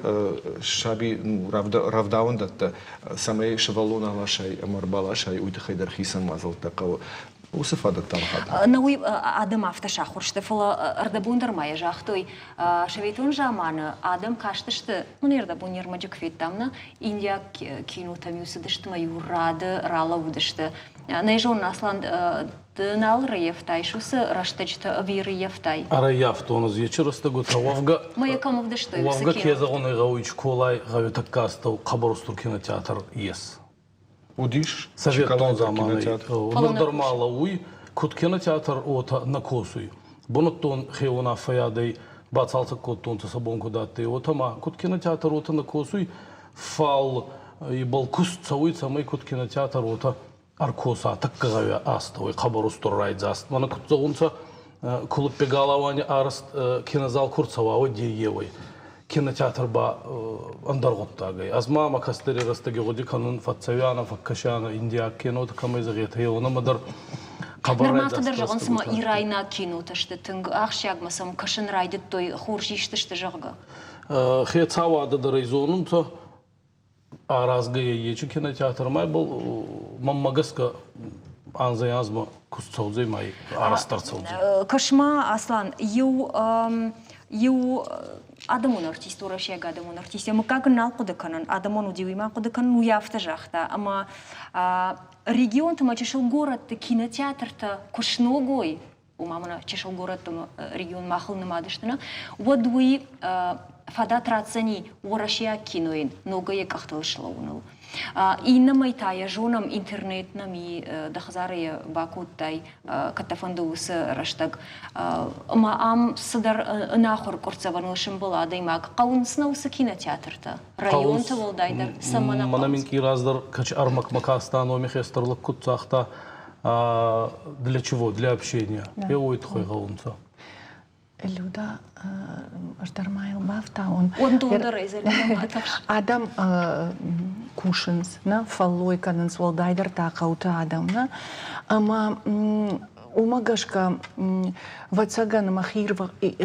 саби рӕвдауӕндӕттӕ, цӕмӕй сывӕллон аласай ӕмӕ ӕрбаласай, уый тыххӕй дӕр хицӕн мадзӕлттӕ хъӕуы. Уыцы фадӕттӕ алхатт. Нӕ уый адӕм афтӕ сахуыр сты, фӕлӕ ӕрдӕбон дӕр ма йӕ загътой, советон заманы адӕм кастысты, ну не рдӕбон не рмӕджы куы федтам, нӕ индиаг кинотӕм-иу цыдысты мӕ-иу рады ралӕууыдысты. Нӕ зонын, Аслан, ды нал раййӕфтаис уыцы рӕстӕджыты ӕви рыййӕфтай? Ӕрӕййӕфтон ӕз ечи рӕстӕгутӕ. Уӕвгӕ, Мӕ кӕм ӕвдыстой уыцы уӕвгӕ ке зӕгъун ӕй гъӕуй, Чиколай гъӕуи тӕккӕ астӕу хъӕбӕр устур кинотеатр ес. Уыдис Советон заманай нур дӕр ма лӕууй, куд кинотеатр, уотӕ нӕ косуй. Бунӕттон хеунаффӕйадӕй бацалцӕг кодтонцӕ сӕ бон куд адтӕй, уотӕ ма куд кинотеатр, уотӕ нӕ косуй, фал ибӕл куст цӕуй, цӕмӕй куд кинотеатр, уотӕ ӕркоса тӕккӕ гъӕуи астӕуй хъӕбӕр устур райдзаст. Мӕнӕ куд зӕгъунцӕ, Кулуппе галауани арӕзт кинозал ку рцӕуа, уӕд еуей. Кинотеатр ба ӕндӕр гъуддаг ӕй. Ӕз ма мӕ кӕстӕри рӕстӕги гъуди кӕнун, фӕццӕуианӕ, фӕккӕсианӕ индиаг кинотӕ кӕмӕй зӕгъетӕ, еунӕмӕ дӕр хъӕбӕр Нырма афтӕ дӕр зӕгъын, цыма ирайнаг кинотӕ сты тынг ахсджиагмӕ сӕм кӕсын райдыдтой, хорз ист сты, зӕгъгӕ. Хецауадӕ дӕр ӕй зонунцӕ, аразгӕйӕ ечи кинотеатрмӕ был мӕнмӕ гӕсгӕ анзӕй-анзмӕ куыст цӕудзӕй ма арӕзт ӕрцӕудзӕй. Кӕс-ма, Аслан, иу иу адӕмон артист, уӕрӕсейаг адӕмон артист, йӕ мыггаг ын нал хъуыды кӕнын, адӕмон уыди, уый ма хъуыды кӕнын, уый афтӕ загъта, ӕмӕ регионты ма чысыл горӕтты кинотеатртӕ куы сног уой, ома мӕнӕ чысыл горӕтты регион махыл нымад сты, нӕ, уӕд уый фадат ратдзӕни уӕрӕсейаг кинойӕн ногӕй йӕ къӕхтыл слӕууыныл. Иннӕмӕй та йӕ зонӕм, интернет нӕм и, дӕ хӕдзары йӕ бакодтай, кӕд дӕ фӕнды уыцы рӕстӕг. Ӕмӕ ам цыдӕр ӕнахуыр къуырццӕвӕныл сымбӕлы адӕймаг. Хъӕуынц нӕ уыцы кинотеатртӕ? Районты уӕлдайдӕр цӕмӕн хъӕуынц? Мӕнӕ минкъий раздӕр кӕч ӕрмӕгмӕ кастан, уоми хестӕр лӕг куд загъта, для чего? Для общения. Да. Уой туххӕй гъӕунцӕ. Люда, ӕз дӕр ма йыл бафтауон. Уӕндондӕрӕй Адӕм кусынц, нӕ фӕллой кӕнынц, уӕлдайдӕр та хъӕуты адӕм, нӕ? Ӕмӕ уымӕ гӕсгӕ, ӕвӕццӕгӕн, мӕ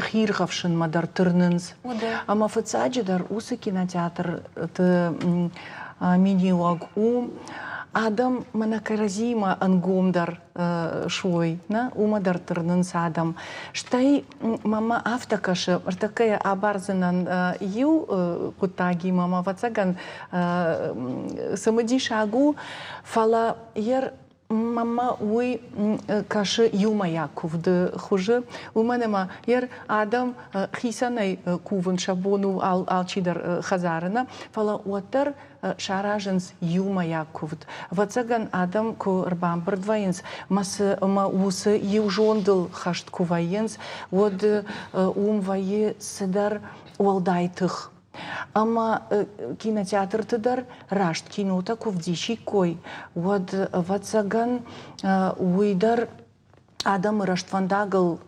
хиирхӕфсынмӕ дӕр тырнынц. Ӕмӕ фыццаджыдӕр уыцы кинотеатрты миниуӕг у, адӕм мӕнӕ кӕрӕдзиимӕ ӕнгомдӕр суой, нӕ, уымӕ дӕр тырнынц адӕм. Стӕй мӕмӕ афтӕ кӕсы, ӕртӕккӕ йӕ абардзынӕн иу хъуыддагимӕ, мӕ ӕвӕццӕгӕн цымыдисаг у, фӕлӕ йе мӕмӕ уый кӕсы иумӕйаг куывды хуызы, уымӕн ӕмӕ йе адӕм хицӕнӕй кувын сӕ бон у алчидӕр хӕдзары нӕ, фӕлӕ уӕддӕр саразынц иумӕйаг куывд. Ӕвӕццӕгӕн, адӕм куы ӕрбамбырд вӕййынц ӕмӕ уыцы иу зондыл хӕст куы вӕййынц, уӕд уым вӕййы цыдӕр уӕлдай тых. Ӕмӕ кинотеатрты дӕр раст кинотӕ куы вдисиккой, уӕд, ӕвӕццӕгӕн, уый дӕр адӕмы рӕствӕндагыл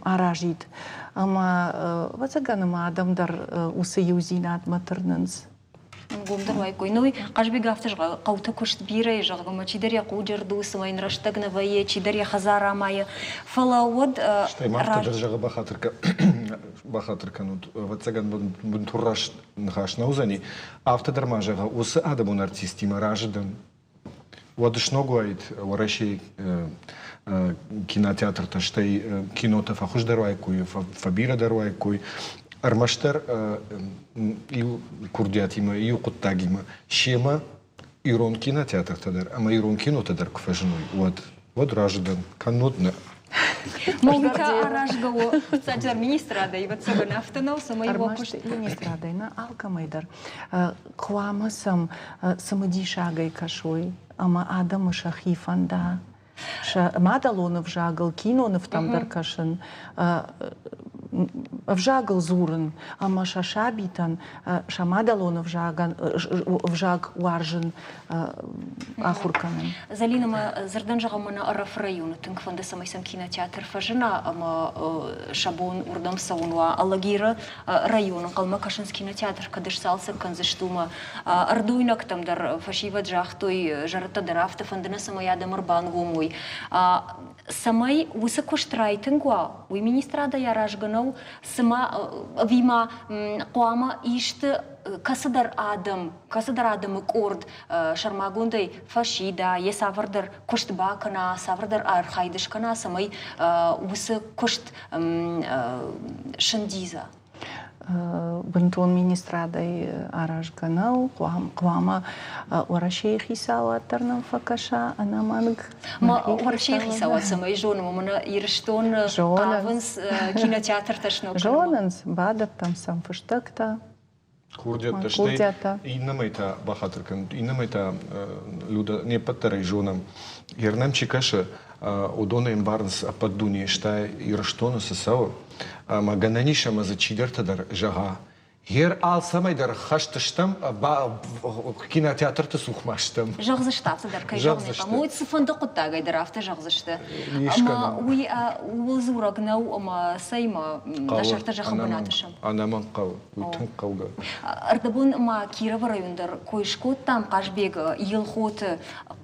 аразид. Ӕмӕ, ӕвӕццӕгӕн, ӕмӕ адӕм дӕр уыцы иудзинадмӕ тырнынц. Ӕнгомдӕр уаиккой. Ну, Хъазбег афтӕ зӕгъы, хъӕуты куыст бирӕ, зӕгъгӕ, ӕмӕ чидӕр йӕ хъуджы рдусы, ӕмӕ йын рӕстӕг нӕ вӕййы, чидӕр йӕ хӕдзар амайы. Фӕлӕ уӕд Стӕй ма афтӕ дӕр зӕгъы, бахатыр кӕнут, ӕвӕццӕгӕн, бынтон раст ныхас нӕ уыдзӕни. Афтӕ дӕр ма зӕгъы, уыцы адӕмон артистимӕ разы дӕн. Уӕд сног уаид Уӕрӕсейы кинотеатртӕ, стӕй кинотӕ фӕхуыздӕр уаиккой, фӕбирӕдӕр уаиккой. Ӕрмӕстдӕр иу курдиатимӕ, иу хъуыддагимӕ, семӕ ирон кинотеатртӕ дӕр ӕмӕ ирон кинотӕ дӕр куы фӕзыной, уӕд, уӕд разы дӕн, кӕннод нӕ. Мовитӕ аразгӕ у фыццаджыдӕр министрадӕй, ӕвӕццӕгӕн, афтӕ нӕу, цӕмӕй уӕ куыст министрадӕй нӕ, алкӕмӕй дӕр. Хъуамӕ сӕм цымыдисагӕй кӕсой ӕмӕ адӕмы сӕхи фӕнда сӕ мадӕлон ӕвзагыл кинонывтӕм дӕр кӕсын, ӕвзагыл дзурын ӕмӕ сӕ сабитӕн сӕ мадӕлон ӕвзагӕн ӕвзаг уарзын ахуыр кӕнын. Залина, мӕ дзырдӕн зӕгъӕм, мӕнӕ Ӕрӕфы районы тынг фӕнды, цӕмӕй сӕм кинотеатр фӕзына ӕмӕ сӕ бон уырдӕм цӕуын уа. Алагиры районы ӕнхъӕлмӕ кӕсынц кинотеатр, кӕд сцалцӕг кӕндзысты, уымӕ. Ӕрдойнӕгтӕм дӕр фӕсивӕд загътой, зӕрӕдтӕ дӕр афтӕ фӕнды нӕ, цӕмӕй адӕм ӕрбангом уой. Цӕмӕй уыцы куыст райтынг уа, уый министрадӕй аразгӕ нӕу, цыма ӕви ма хъуамӕ исты кӕцыдӕр адӕм, кӕцыдӕр адӕмы къорд сӕрмагондӕй фӕсида, йе цавӕрдӕр куыст бакӕна, цавӕрдӕр архайд скӕна, цӕмӕй уыцы куыст сындидза? Бынтон министрадӕй аразгӕ нӕу, хъуамӕ Уӕрӕсейы хицауад дӕр нӕм фӕкӕса ӕнӕмӕнг. Уӕрӕсейы хицауад цӕмӕй зоны, уымӕн Ирыстоны хъавынц кинотеатртӕ сног кӕнынмӕ. Зонынц, бадӕттӕм сӕм фыстӕгтӕ. Курдиӕттӕ, стӕй иннӕмӕй та бахатыр кӕнут, иннӕмӕй та Люда, не ппӕт дӕр ӕй зонӕм, Ернӕм чи кӕсы, уыдон ӕмбарынц ӕппӕт дунейы, стӕй Ирыстоны цы цӕуы, ӕмӕ гӕнӕн ис ӕмӕ дзы чидӕртӕ дӕр зӕгъа, Гъер алцӕмӕй дӕр хӕст стӕм, кинотеатрты цух ма стӕм. Зӕгъдзысты афтӕ дӕр, кӕй зӕгъын ӕй хъӕуы. Цыфӕнды хъуыддагӕй дӕр афтӕ зӕгъдзысты. Ӕмӕ уый ууыл дзурӕг нӕу, ӕмӕ цӕй ма нӕ сӕртӕ зӕххы бынаты сӕм. Ӕнӕмӕнг хъӕуы, уый тынг хъӕугӕ. Ӕрдӕбон ма Кировы район дӕр кой скодтам Хъазбег Елхоты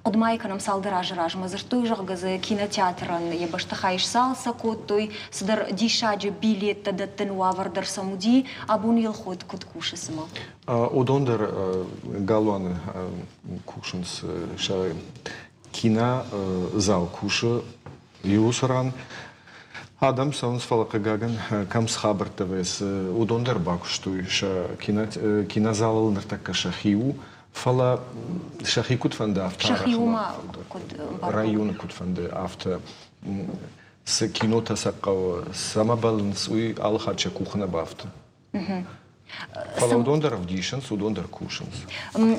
Хъуыдымӕ кӕнӕм цалдӕр азы размӕ дзырдтой, зӕгъгӕ дзы кинотеатрӕн йӕ бӕстыхай сцалцӕг кодтой, цыдӕр диссаджы билеттӕ дӕттын уавӕр дӕр сӕм уыди. Абон Елхот куыд кусы цымӕ? Уыдон дӕр галуаны кусынц. Сӕ кинозал кусы иу ран. Адӕм цӕуынц, фӕлӕ хъыгагӕн, кӕм цы хабӕрттӕ вӕййынц, уыдон дӕр бакуыстой. Сӕ кинозалыл ныртӕккӕ сӕхи у. Фӕлӕ сӕхи куыд фӕнды, афтӕ районы куыд фӕнды, афтӕ цы кинотӕ сӕ хъӕуы, цӕмӕ бӕллынц, уый алы хатт сӕ къухы нӕ бафты. Фӕлӕ уыдон дӕр ӕвдисынц, уыдон дӕр кусынц.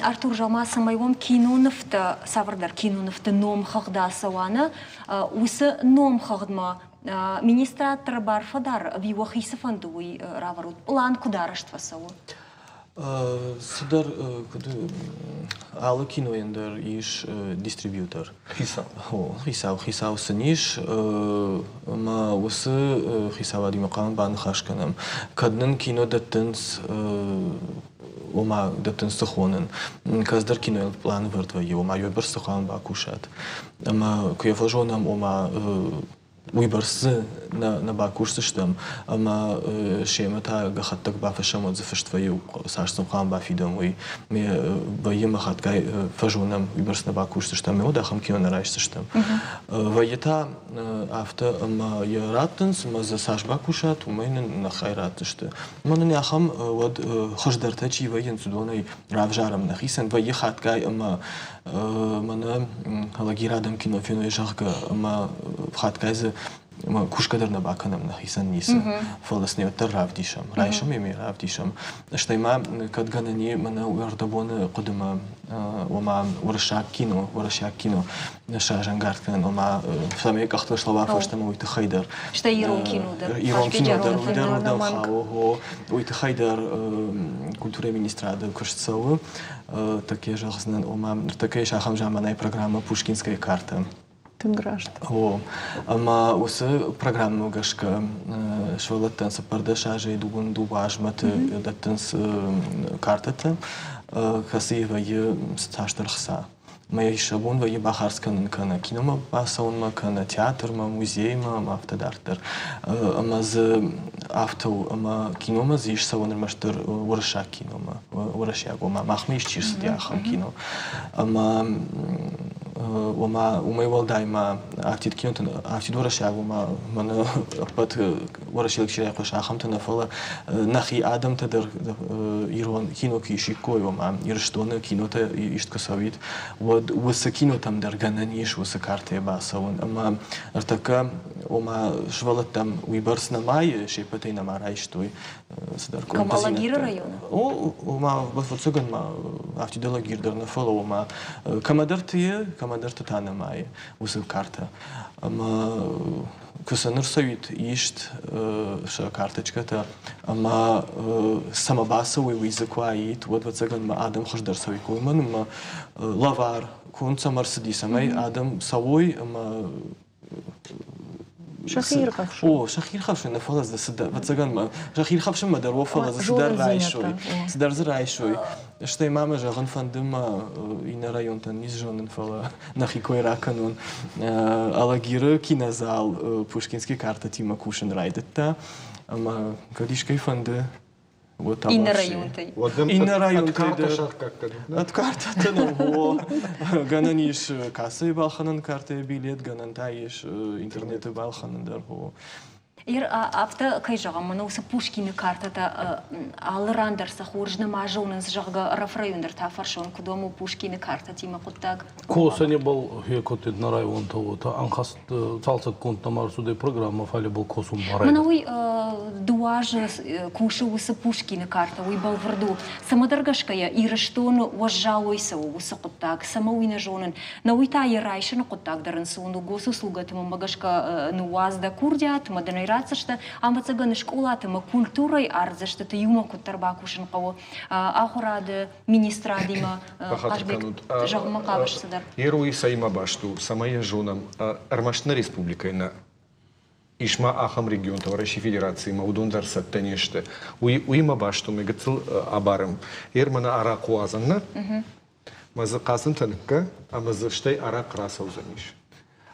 Артур, зӕгъ-ма, цӕмӕй уӕм кинонывтӕ, цавӕрдӕр кинонывты номхыгъд ацӕуа, нӕ? Уыцы номхыгъдмӕ министрад дӕр бар фӕдары ӕви уӕхи цы фӕнды, уый равӕрут? Пълан куыд арӕзт фӕцӕуы? Цыдӕр куыд алы кинойӕн дӕр ис дистрибьютор. Хицау. О, хицау, хицау сын ис ӕмӕ уыцы хицауадимӕ хъуамӕ баныхас кӕнӕм. Кӕд нын кино дӕттынц, ома дӕттынц цы хонын, кӕцыдӕр кинойыл пълан ӕвӕрд вӕййы, ома уый бӕрц цы хъуамӕ бакусат. Ӕмӕ куы йӕ фӕзонӕм, ома уыйбӕрц дзы нӕ бакусдзыстӕм ӕмӕ семӕ та гӕххӕттӕг бафыссӕм, уӕд дзы фыст вӕййы, цас сын хъуамӕ бафидӕм, уый. Вӕййы ӕмӕ хатгай фӕзонӕм, уыйбӕрц нӕ бакусдзыстӕм, уӕд ахӕм кино нӕ райсдзыстӕм. Вӕййы та афтӕ, ӕмӕ йӕ раттынц, ӕмӕ дзы цас бакусат, уымӕй нын нӕ хай ратдзысты. Ӕмӕ нын ахӕм уӕд хуыздӕртӕ чи вӕййынц, уыдонӕй равзарӕм нӕхицӕн. Вӕййы хатгай ӕмӕ мӕнӕ Алагир адӕм кино феной, зӕгъгӕ, ӕмӕ хатгай дзы кусгӕ дӕр нӕ бакӕнӕм нӕхицӕн ницы, фӕлӕ сын уӕддӕр равдисӕм, райсӕм ӕмӕ равдисӕм. Стӕй ма кӕд гӕнӕн и мӕнӕ ӕрдӕбоны хъуыдымӕ, ома уырыссаг кино, уӕрӕсейаг кино сразӕнгард кӕнын, ома цӕмӕй къӕхтыл слӕуа фӕстӕмӕ, уый тыххӕй дӕр. Стӕй ирон кино дӕр. Ирон кино дӕр, уый дӕр уырдӕм хауы, уый тыххӕй дӕр культурӕйы министрады куыст цӕуы. Такие зӕгъдзынӕн, ома ныртӕккӕ ис ахӕм заманайы программӕ Пушкинская карта. Тынг раст. О, ӕмӕ уыцы программӕмӕ гӕсгӕ сывӕллӕттӕн 14 азӕй дыууын дыууӕ азмӕты дӕттынц картӕтӕ, кӕцыйы вӕййы цасдӕр хца. Мӕ сӕ бон вӕййы бахардз кӕнын кӕнӕ киномӕ бацӕуынмӕ, кӕнӕ театрмӕ, музеймӕ ӕмӕ афтӕ дарддӕр. Ӕмӕ дзы афтӕ у, ӕмӕ киномӕ дзы ис цӕуӕн ӕрмӕстдӕр уырыссаг киномӕ, уӕрӕсейаг, ома махмӕ ис чи рцыди, ахӕм кино. Ӕмӕ ома уымӕй уӕлдай ма афтид кинотӕн, афтид уӕрӕсейаг, ома мӕнӕ ӕппӕт уӕрӕсейаг чи райхъуысы, ахӕмтӕ нӕ, фӕлӕ нӕхи адӕмтӕ дӕр ирон кино куы исиккой, ома Ирыстоны кинотӕ ист куы цӕуид, уӕд уыцы кинотӕм дӕр гӕнӕн ис уыцы картӕйӕ бацӕуын. Ӕмӕ ӕртӕккӕ, ома сывӕллӕттӕм уыйбӕрц нӕма и, се ппӕтӕй нӕма райстой цыдӕр Кӕм Алагиры районы? О, ома, ӕвӕццӕгӕн ма афтид Алагир дӕр нӕ, фӕлӕ ома кӕмӕдӕрты и, кӕмӕдӕрты та нӕма и уыцы картӕ. Ӕмӕ куы сӕ нырцӕуид ист сӕ карточкӕтӕ ӕмӕ цӕмӕ бацӕуой, уый дзы куы аид, уӕд, ӕвӕццӕгӕн, мӕ адӕм хуыздӕр цӕуиккой. Уымӕн ӕмӕ лӕвар конд цӕм ӕрцыди, цӕмӕй адӕм цӕуой ӕмӕ Сӕхи ирхӕфсын. О, сӕхи ирхӕфсын нӕ, фӕлӕ дзы цыдӕр, ӕвӕццӕгӕн ма, сӕхи ирхӕфсынмӕ дӕр о, фӕлӕ дзы цыдӕр райсой. Цыдӕр дзы райсой. Стӕй ма мӕ зӕгъын фӕнды мӕ иннӕ районтӕн ницы зонын, фӕлӕ нӕхи кой ракӕнон. Алагиры кинозал Пушкинский картӕтимӕ кусын райдыдта. Ӕмӕ кӕд искӕй фӕнды, уӕд Иннӕ районтӕй. Иннӕ районтӕй дӕр. Ӕд картӕтӕ нӕ Гӕнӕн ис кассӕйы балхӕнӕн картӕйы билет, гӕнӕн та ис интернеты балхӕнын дӕр. Ир афтӕ кӕй зӕгъӕм, мӕнӕ уыцы Пушкины картӕтӕ алы ран дӕр сӕ хорз нӕма зонынц, зӕгъгӕ, Рафрайон дӕр та фӕрсон, куыд уӕм у Пушкины картӕтимӕ хъуыддаг? Косӕни бал хекотед на районтӕ уотӕ ӕнхӕст цалцӕггонд нӕма ӕрцудӕй программӕ, фале бал косун барайдӕдта. Мӕнӕ уый дыууӕ азы кусы уыцы Пушкины картӕ, уый бӕлвырд у. Цӕмӕдӕр гӕсгӕ йӕ Ирыстоны уӕззауӕй цӕуы уыцы хъуыддаг, цӕмӕ уый нӕ зонын. Нӕ уый та йӕ райсыны хъуыддаг дӕр ӕнцон у. Госуслугӕты мӕнмӕ гӕсгӕ ныууадз дӕ курдиат, ӕмӕ дын ӕй ратдзысты. Ӕвӕццӕгӕн, скъолаты ӕмӕ культурӕйы ардзӕстыты иумӕ куыддӕр бакусын хъӕуы ахуырады министрадимӕ. Бахатыр кӕнут. Зӕгъынмӕ хъавыс цыдӕр? Герой цӕимӕ баст у, цӕмӕй йӕ зонӕм, ӕрмӕст нӕ республикӕйы нӕ ис ма ахӕм регионтӕ Уӕрӕсейы Федерациимӕ, уыдон дӕр цӕттӕ не сты. Уый уыимӕ баст у, мӕ гыццыл абарӕм. Ер мӕнӕ арахъ уадзӕн нӕ? Мӕ дзы хъацӕнтӕ ныккӕ ӕмӕ дзы стӕй арахъ рацӕудзӕнис.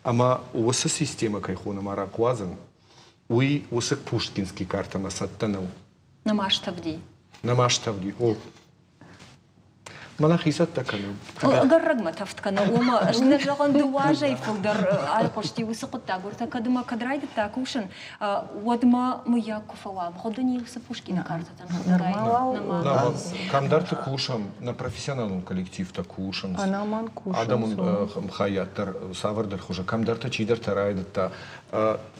Ӕмӕ уыцы системӕ кӕй хонӕм арахъ уадзӕн, уый уыцы Пушкинский картӕмӕ цӕттӕ нӕу. Нӕма стӕвди. Нӕма стӕвди, о. Мӕнӕ хицӕттӕ кӕнӕм. Ӕгӕррӕгмӕ тӕвд кӕны, уымӕ ӕз нӕ зӕгъын дыууӕ азӕй фылдӕр айхъуысти уыцы хъуыддаг. Уӕртӕ кӕд ӕмӕ кӕд райдыдта кусын, уӕдмӕ мыййаг куы фӕуа, мгъуыдын-иу цы Пушкины картӕтӕн Нырма уал Кӕмдӕрты кусӕм, нӕ профессионалон коллективтӕ кусынц. Ӕнӕмӕнг кусынц. Адӕмон хайад дӕр цавӕрдӕр хуызы кӕмдӕрты чидӕртӕ райдыдта.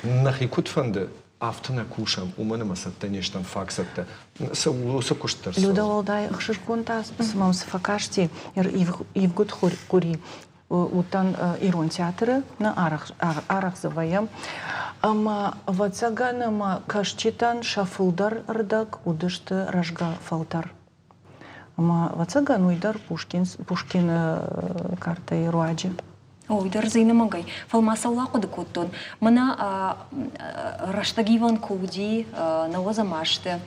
Нӕхи куыд фӕнды, афтӕ нӕ кусӕм, уымӕн ӕмӕ цӕттӕ не стӕм фаг цӕттӕ. Уыцы куыст дӕр Люда уӕлдай ӕхсызгон та цыма цы фӕкасти ивгъуыд къуыри уыдтӕн ирон театры, нӕ арӕх дзы вӕййӕм. Ӕмӕ, ӕвӕццӕгӕн, ӕмӕ кӕсджытӕн сӕ фылдӕр ӕрдӕг уыдысты рӕзгӕ фӕлтӕр. Ӕмӕ, ӕвӕццӕгӕн, уый дӕр Пушкины картӕйы руаджы. Уый дӕр дзы ӕнӕмӕнгӕй. Фӕлӕ ма цӕуыл ахъуыды кодтон? Мӕнӕ рӕстӕгивӕн куы уыди нӕуӕдзӕм азты,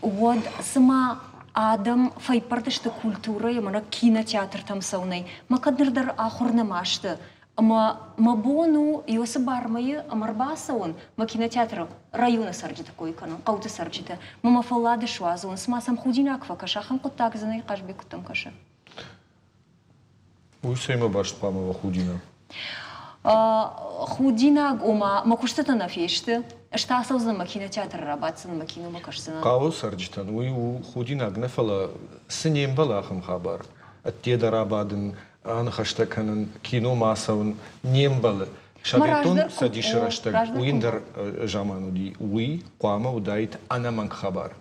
уӕд цыма адӕм фӕиппӕрд сты культурӕйы, мӕнӕ кинотеатртӕм цӕуынӕй. Мӕ кӕд ныр дӕр ахуыр нӕма сты, ӕмӕ мӕ бон у Иосы бармӕйы ӕмӕ ӕрбацӕуын, мӕ кинотеатры районы цӕрджыты кой кӕнын, хъӕуты цӕрджыты, мӕ мӕ фӕллад суадзон, цыма сӕм худинаг фӕкӕсы, ахӕм хъуыддаг дзы нӕй, Хъазбег куыдтӕм кӕсы? Уый цӕимӕ баст хъуамӕ уа худинаг? Худинаг, ома, мӕ куыстытӕ нӕ фесты, ӕз та ацӕудзынӕн мӕ кинотеатры рабаддзынӕн, мӕ киномӕ кӕсдзынӕн. Хъӕуы цӕрджытӕн уый у худинаг нӕ, фӕлӕ цы не мбӕлы ахӕм хабар? Ӕдде дӕр абадын, аныхӕстӕ кӕнын, киномӕ ацӕуын не мбӕлы. Советон Цӕдисы рӕстӕг уый ӕндӕр заман уыди. Уый хъуамӕ уыдаид ӕнӕмӕнг хабар.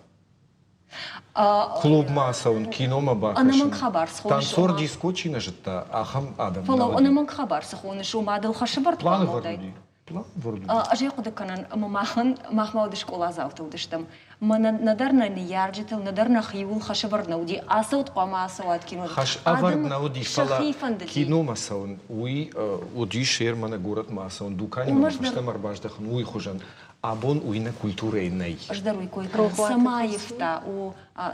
Клубмӕ ацӕуын, киномӕ бакӕсын. Ӕнӕмӕнг хабар цы хоныс? Танцор диско чи нӕ зыдта, ахӕм адӕм Фӕлӕ ӕнӕмӕнг хабар цы хоныс, ома дыл хӕсӕвӕрд хъуамӕ уыдаид? Ӕз ӕй хъуыды кӕнын, ӕмӕ махӕн, махмӕ уыд скъоладзаутӕ уыдыстӕм. Мӕнӕ нӕдӕр нӕ ныййарджытыл, нӕдӕр нӕхиуыл хӕсӕвӕрд нӕ уыди. Ацӕут хъуамӕ ацӕуат кино. Хӕс ӕвӕрд нӕ уыди, фӕлӕ киномӕ цӕуын, уый уыдис мӕнӕ горӕтмӕ ацӕуын, дуканимӕ фӕстӕмӕ ӕрбаздӕхын, уый хуызӕн. Абон уый нӕ культурӕйы нӕй. Ӕз дӕр уый кой кӕнын. Цӕмӕ аивта? О,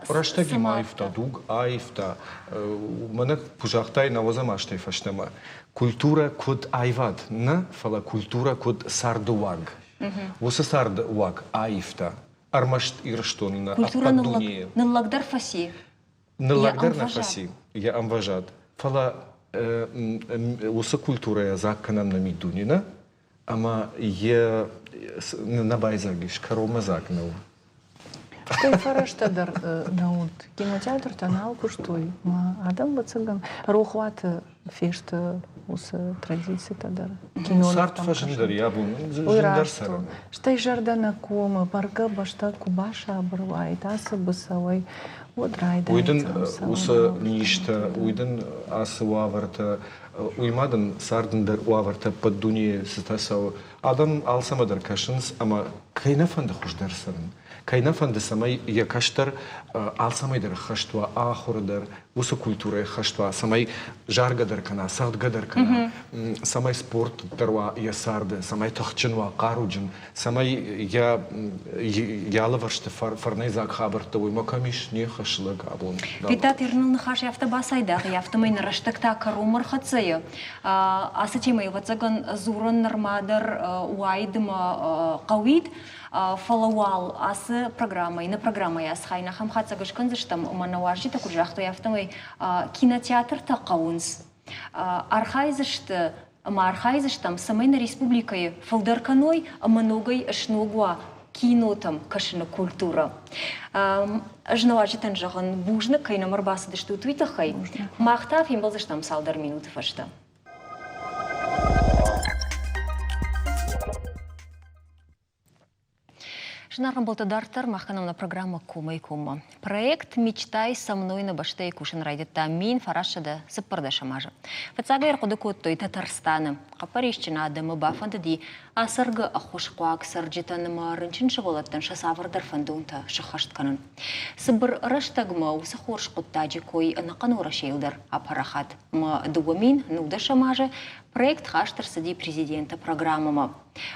Рӕстӕгимӕ аивта, дуг аивта. Мӕнӕ куы загътай нӕуӕдзӕм азтӕй фӕстӕмӕ, культурӕ куыд аивад нӕ, фӕлӕ культурӕ куыд цардыуаг. Уыцы цардыуаг аивта ӕрмӕст Ирыстоны нӕ, ӕппӕт дунейы. Ныллӕгдӕр фӕци. Ныллӕгдӕр нӕ фӕци йӕ ӕмвӕзад, фӕлӕ уыцы культурӕйӕ дзаг кӕнӕм нӕ миддуне, нӕ? Ӕмӕ йӕ нӕ байдзаг ис, кӕронмӕ дзаг нӕу. Стӕй фӕрӕзтӕ дӕр нӕ уыд. Кинотеатртӕ нал куыстой, ма адӕм, ӕвӕццӕгӕн, рохуаты фесты уыцы традицитӕ дӕр. Цард фӕзындӕр йӕ бон, зындӕр цӕрын. Стӕй зӕрдӕ нӕ комы, бӕргӕ бӕстӕ куы басабыр уаид ацы быцӕуӕй, уӕд райдайдзӕн. Уый дын уыцы низтӕ, уый дын ацы уавӕртӕ, уый ма дын цард ӕндӕр уавӕртӕ ӕппӕт дунейы цытӕ цӕуы. Адӕм алцӕмӕ дӕр кӕсынц ӕмӕ кӕй нӕ фӕнды хуыздӕр цӕрын, кӕй нӕ фӕнды, цӕмӕй йӕ кӕстӕр алцӕмӕй дӕр ӕххӕст уа, ахуыры дӕр, уыцы культурӕйы ӕххӕст уа, цӕмӕй заргӕ дӕр кӕна, цӕгъдгӕ дӕр кӕна, цӕмӕй спорт дӕр уа йӕ царды, цӕмӕй тыхджын уа, хъаруджын, цӕмӕй йӕ йӕ алывӕрсты фӕрнӕйдзаг хабӕрттӕ уый ма кӕм ис, не ххӕссы лӕг абон. Питат Ирныл ныхас афтӕ бацайдагъ, афтӕмӕй нӕ рӕстӕг та кӕронмӕ рхӕццӕ и. Ацы темӕйы, ӕвӕццӕгӕн, дзурын нырма дӕр уаид ӕмӕ хъӕуид, фӕлӕ уал ацы программӕйы, нӕ программӕйы ацы хайы ахӕм хатдзӕг скӕндзыстӕм, ӕмӕ нӕ уазджытӕ куыд загътой, афтӕмӕй кинотеатртӕ хъӕуынц. Архайдзысты ӕмӕ архайдзыстӕм, цӕмӕй нӕ республикӕйы фылдӕр кӕной ӕмӕ ногӕй сног уа кинотӕм кӕсыны культурӕ. Ӕз нӕ уазджытӕн зӕгъын, бузныг, кӕй нӕм ӕрбацыдыстут, уый тыххӕй. Мах та фембӕлдзыстӕм цалдӕр минуты фӕстӕ. Зынаргъ ӕмбӕлттӕ, дарддӕр мах кӕнӕм нӕ программӕ Комӕй-коммӕ. Проект «Мечтай со мной» нӕ бӕстӕйы кусын райдыдта 1914 азы. Фыццаг ӕй ӕрхъуыды кодтой Татарстаны. Хъӕппӕрисджын адӕмы бафӕндыди ацӕргӕ ӕххуысхъуаг цӕрджытӕн ӕмӕ рынчын сывӕллӕттӕн сӕ цавӕрдӕр фӕндонтӕ сӕххӕст кӕнын. Цыбыр рӕстӕгмӕ уыцы хорз хъуыддаджы кой ӕнӕхъӕн Уӕрӕсейыл дӕр апарахат. Ӕмӕ 2019 азы проект хаст ӕрцыди президенты программӕмӕ.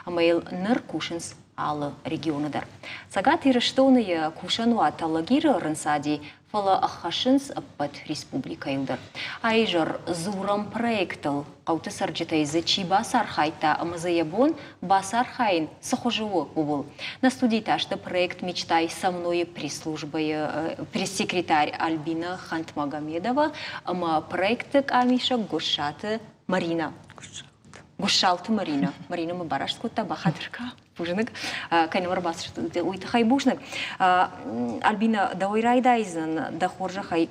Ӕмӕ йыл ныр кусынц алы регионы дӕр. Цӕгат Ирыстоны йӕ кусӕнуат Алагиры ӕрынцади, фӕлӕ ӕххӕссынц ӕппӕт республикӕйыл дӕр. Аизӕр дзурӕм проектыл, хъӕуты цӕрджытӕй дзы чи бацархайдта ӕмӕ дзы йӕ бон бацархайын цы хуызы у, ууыл. Нӕ студийы та сты проект «Мечтай со мной» пресс-службӕйы пресс-секретарь Альбина Хантмагомедова ӕмӕ проекты къамисӕг Гуыссаты Марина. Гуыссалты Марина. Марина мӕ бараст кодта, бахатыр кӕ, бузныг. Кӕй нӕм ӕрбацыдысты, уый тыххӕй бузныг. Альбина, дӕуӕй райдайдзӕн дӕ хорзӕхӕй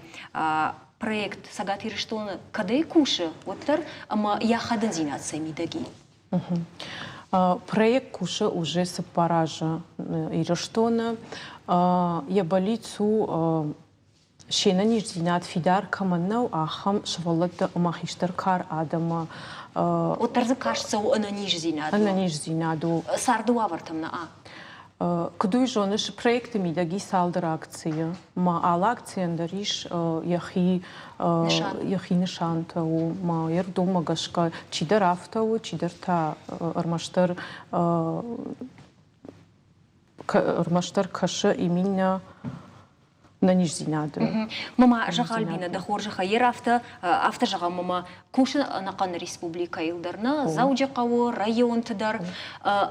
проект Цӕгат Ирыстоны кӕдӕй кусы, уӕддӕр ӕмӕ йӕ ахадындзинад цӕй мидӕг и? Проект кусы уже цыппар азы Ирыстоны. Йӕ бӕллиц у се нӕниздзинад фидар кӕмӕн нӕу, ахӕм сывӕллӕтты ӕмӕ хистӕр кар адӕмы. Уӕддӕр дзы каст цӕуы ӕнӕниздзинад. Ӕнӕниздзинад у. Царды уавӕртӕм нӕ. Куыд уый зоныс, проекты мидӕг ис цалдӕр акцийы. Ма алы акцийӕн дӕр ис йӕхи йӕхи нысантӕ у. Ма йе рдоммӕ гӕсгӕ чидӕр афтӕ у, чидӕр та ӕрмӕстдӕр ӕрмӕстдӕр кӕсы именно нӕниздзинады. Мама, зӕгъ, Альбина, дӕ хорзӕхӕй, ер афтӕ, афтӕ зӕгъӕм, мама, кусы ӕнӕхъӕн республикӕйыл дӕр, нӕ, Дзӕуджыхъӕуы, районты дӕр,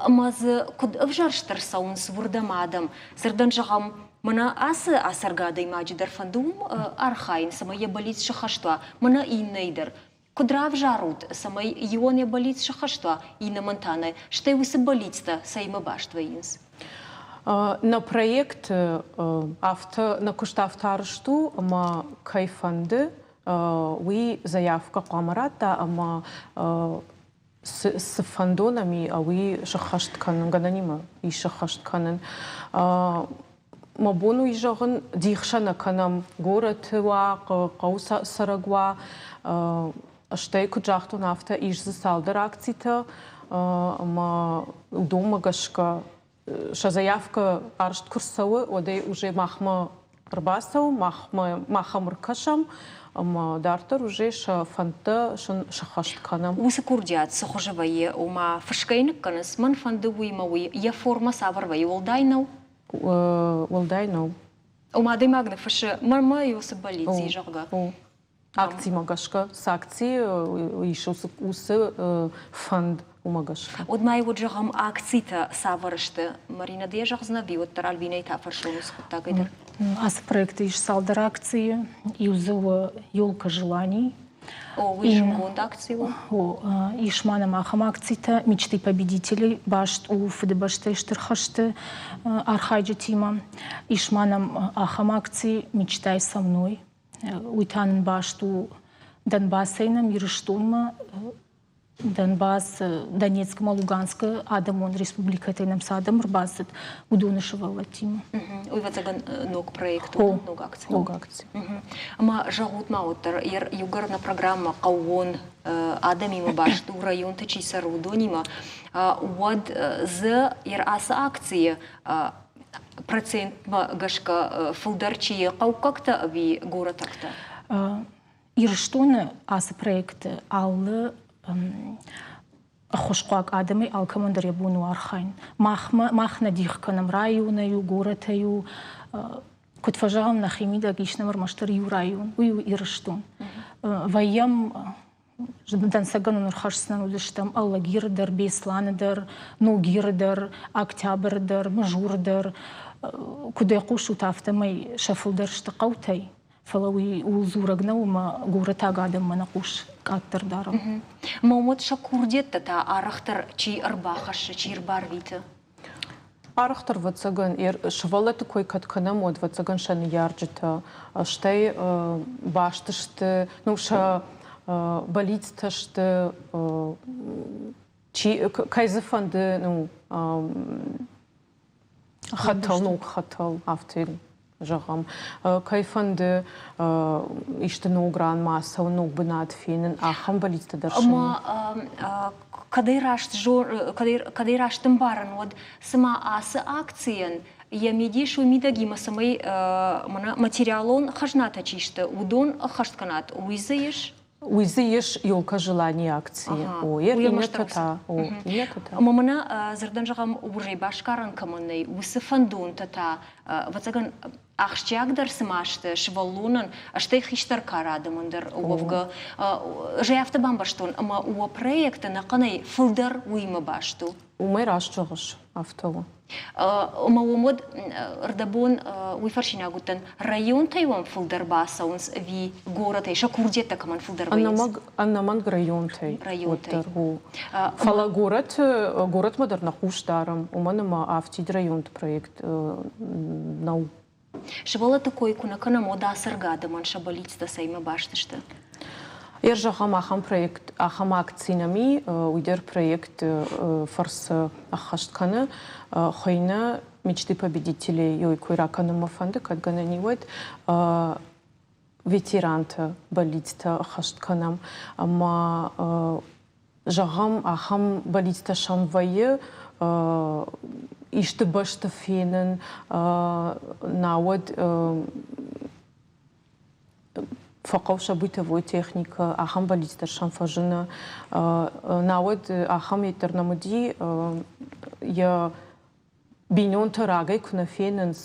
ӕмӕ дзы куыд ӕвзӕрст ӕрцӕуынц уырдӕм адӕм, цырдӕн зӕгъӕм, мӕнӕ ацы ацӕргӕ адӕймаджы дӕр фӕнды уым архайын, цӕмӕй йӕ бӕллиц сыххӕст уа, мӕнӕ иннӕйы дӕр. Куыд равзарут, цӕмӕй иуӕн йӕ бӕллиц сыххӕст уа, иннӕмӕн та нӕ, стӕй уыцы бӕллицтӕ цӕимӕ баст вӕййынц? Нӕ проект афтӕ, нӕ куыст афтӕ арӕзт у, ӕмӕ кӕй фӕнды, уый заявкӕ хъуамӕ радта ӕмӕ цы фӕндон ӕм и, уый сыххӕст кӕнын, гӕнӕнимӕ ис сыххӕст кӕнын. Мӕ бон уый зӕгъын, дих сӕ нӕ кӕнӕм горӕты уа, хъӕуы цӕрӕг уа. Стӕй, куыд загътон, афтӕ ис дзы цалдӕр акцитӕ ӕмӕ уыдонмӕ гӕсгӕ сӕ заявкӕ арӕзт куы рцӕуы, уӕд ӕй уже махмӕ ӕрбацӕуы, махмӕ мах ӕм ӕркӕсӕм ӕмӕ дарддӕр уже сӕ фӕндтӕ сын сӕххӕст кӕнӕм. Уыцы курдиат цы хуызы вӕййы, ома фысгӕ ныккӕнынц, мӕн фӕнды уый мӕ уый, йӕ формӕ цавӕр вӕййы, уӕлдай нӕу? Уӕлдай нӕу. Ома адӕймаг ныффыссы, мӕнмӕ уыцы бӕллиц и, зӕгъгӕ. Акцимӕ гӕсгӕ, цы акци ис, уыцы фӕнд уымӕ гӕсгӕ. Уӕд ма уӕд зӕгъӕм, акцитӕ цавӕр сты? Марина, ды йӕ зӕгъдзынӕ ӕви уӕддӕр Альбинӕйы та фӕрсон уыцы хъуыддагӕй дӕр? Ацы проекты ис цалдӕр акцийы. Иу дзы у «Елка желаний». О, уый зындгонд акци у? О, ис ма нӕм ахӕм акцитӕ. Мечты победителей баст у Фыдыбӕстӕйы Стыр хӕсты архайджытимӕ. Ис ма нӕм ахӕм акци Мечтай со мной. Уый та нын баст у Донбассӕй нӕм Ирыстонмӕ Донбасс, Донецк ӕмӕ Луганскы адӕмон республикӕтӕй нӕм цы адӕм ӕрбацыд, уыдоны сывӕллӕттимӕ. Уый, ӕвӕццӕгӕн, ног проект у, ног акци. Ног акци. Ӕмӕ зӕгъут ма уӕддӕр, иугӕр нӕ программӕ хъӕууон адӕмимӕ баст у, районты чи цӕры, уыдонимӕ, уӕд дзы ацы акцийы процентмӕ гӕсгӕ фылдӕр чи хъӕуккӕгтӕ ӕви горӕтӕгтӕ? Ирыстоны ацы проекты алы ӕххуысхъуаг адӕмӕй алкӕмӕн дӕр йӕ бон у архайын. Махмӕ, мах нӕ дих кӕнӕм районӕй у, горӕтӕй у. Куыд фӕзӕгъӕм, нӕхи мидӕг ис нӕм ӕрмӕстдӕр иу район, уый у Ирыстон. Вӕййӕм дӕнцӕгӕн уын ӕрхӕсдзынӕн уыдыстӕм Алагиры дӕр, Беслӕны дӕр, Ногиры дӕр, Октябры дӕр, Мызуры дӕр. Куыд ӕй хъусут, афтӕмӕй сӕ фылдӕр сты хъӕутӕй. Фӕлӕ уый ууыл дзурӕг нӕу, ӕмӕ горӕтаг адӕммӕ нӕ хъус къаддӕр дарӕм. Мӕ уӕд сӕ курдиӕттӕ та арӕхдӕр чи ӕрбахӕссы, чи ӕрбарвиты? Арӕхдӕр, ӕвӕццӕгӕн, сывӕллӕтты кой кӕд кӕнӕм, уӕд, ӕвӕццӕгӕн, сӕ ныййарджытӕ, стӕй баст сты, ну, сӕ бӕллицтӕ сты, чи, кӕй дзы фӕнды, ну, хӕтӕл, ног хӕтӕл, афтӕ зӕгъӕм. Кӕй фӕнды исты ног ранмӕ ацӕуын, ног бынат фенын, ахӕм бӕллицтӕ дӕр Ӕмӕ кӕдӕй раст, кӕдӕй раст ӕмбарын, уӕд цыма ацы акцийӕн йӕ мидис уый мидӕгимӕ, цӕмӕй мӕнӕ материалон хӕзнатӕ чи сты, уыдон ӕххӕст кӕнат, уый дзы ис? Уый дзы ис елка желаний акци. О, иннӕтӕ та. О, иннӕтӕ та. Ӕмӕ мӕнӕ дзырдӕн зӕгъӕм, уырӕй басгарӕн кӕмӕн нӕй, уыцы фӕндонтӕ та, ӕвӕццӕгӕн, ахсджиагдӕр цыма сты сывӕллонӕн, стӕй хистӕр кары адӕмӕн дӕр уӕвгӕ. Ӕз ӕй афтӕ бамбӕрстон, ӕмӕ уӕ проект ӕнӕхъӕнӕй фылдӕр уыимӕ баст у. Уымӕй раст зӕгъыс, афтӕ у. Ӕмӕ уым уӕд ӕрдӕбон уый фӕрсинаг уыдтӕн, районтӕй уӕм фылдӕр бацӕуынц ӕви горӕтӕй, сӕ курдиӕттӕ кӕмӕн фылдӕр вӕййынц? Ӕнӕмӕнг районтӕй. Районтӕй. У. Фӕлӕ горӕты, горӕтмӕ дӕр нӕ хъус дарӕм, уымӕн ӕмӕ афтид районты проект нӕу. Сывӕллӕтты кой куы нӕ кӕнӕм, уӕд ацӕргӕ адӕмӕн сӕ бӕллицтӕ цӕимӕ баст сты? Йӕ зӕгъӕм, ахӕм проект, ахӕм акци нӕм и, уый дӕр проекты фӕрцы ӕххӕст кӕны. Хуыйны «Мечты победителей» ой кой ракӕнын мӕ фӕнды, кӕд гӕнӕн и, уӕд ветеранты бӕллицтӕ ӕххӕст кӕнӕм. Ӕмӕ зӕгъӕм, ахӕм бӕллицтӕ сӕм вӕййы исты бӕсты фенын, науӕд фӕхъӕуы сӕ бытовой техникӕ, ахӕм бӕллиц дӕр сӕм фӕзыны. Науӕд ахӕм йеддӕр нӕм уыди, йӕ бинонтӕ рагӕй куы нӕ фенынц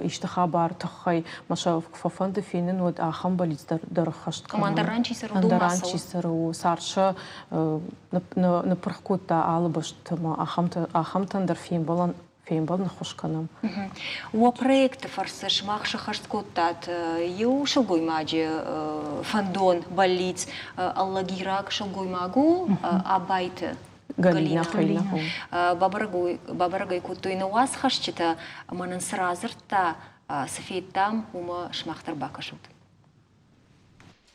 исты хабар тыххӕй, мӕ сӕ куы фӕфӕнды фенын, уӕд ахӕм бӕллиц дӕр ӕххӕст кӕнын. Ӕндӕран чи цӕры, Ӕндӕран чи цӕры, у цард сӕ ныппырх кодта алы бӕстӕмӕ, ахӕмтӕн дӕр фембӕлӕн фембӕлын ӕххуыс кӕнӕм. Уӕ проекты фӕрцы сымах сӕххӕст кодтат иу сылгоймаджы фӕндон, бӕллиц. Алагираг сылгоймаг у Абайты Галина. Бабӕрӕг ӕй кодтой нӕ уацхӕсджытӕ ӕмӕ нын цы радзырдта, цы федтам, уымӕ сымах дӕр бакӕсут.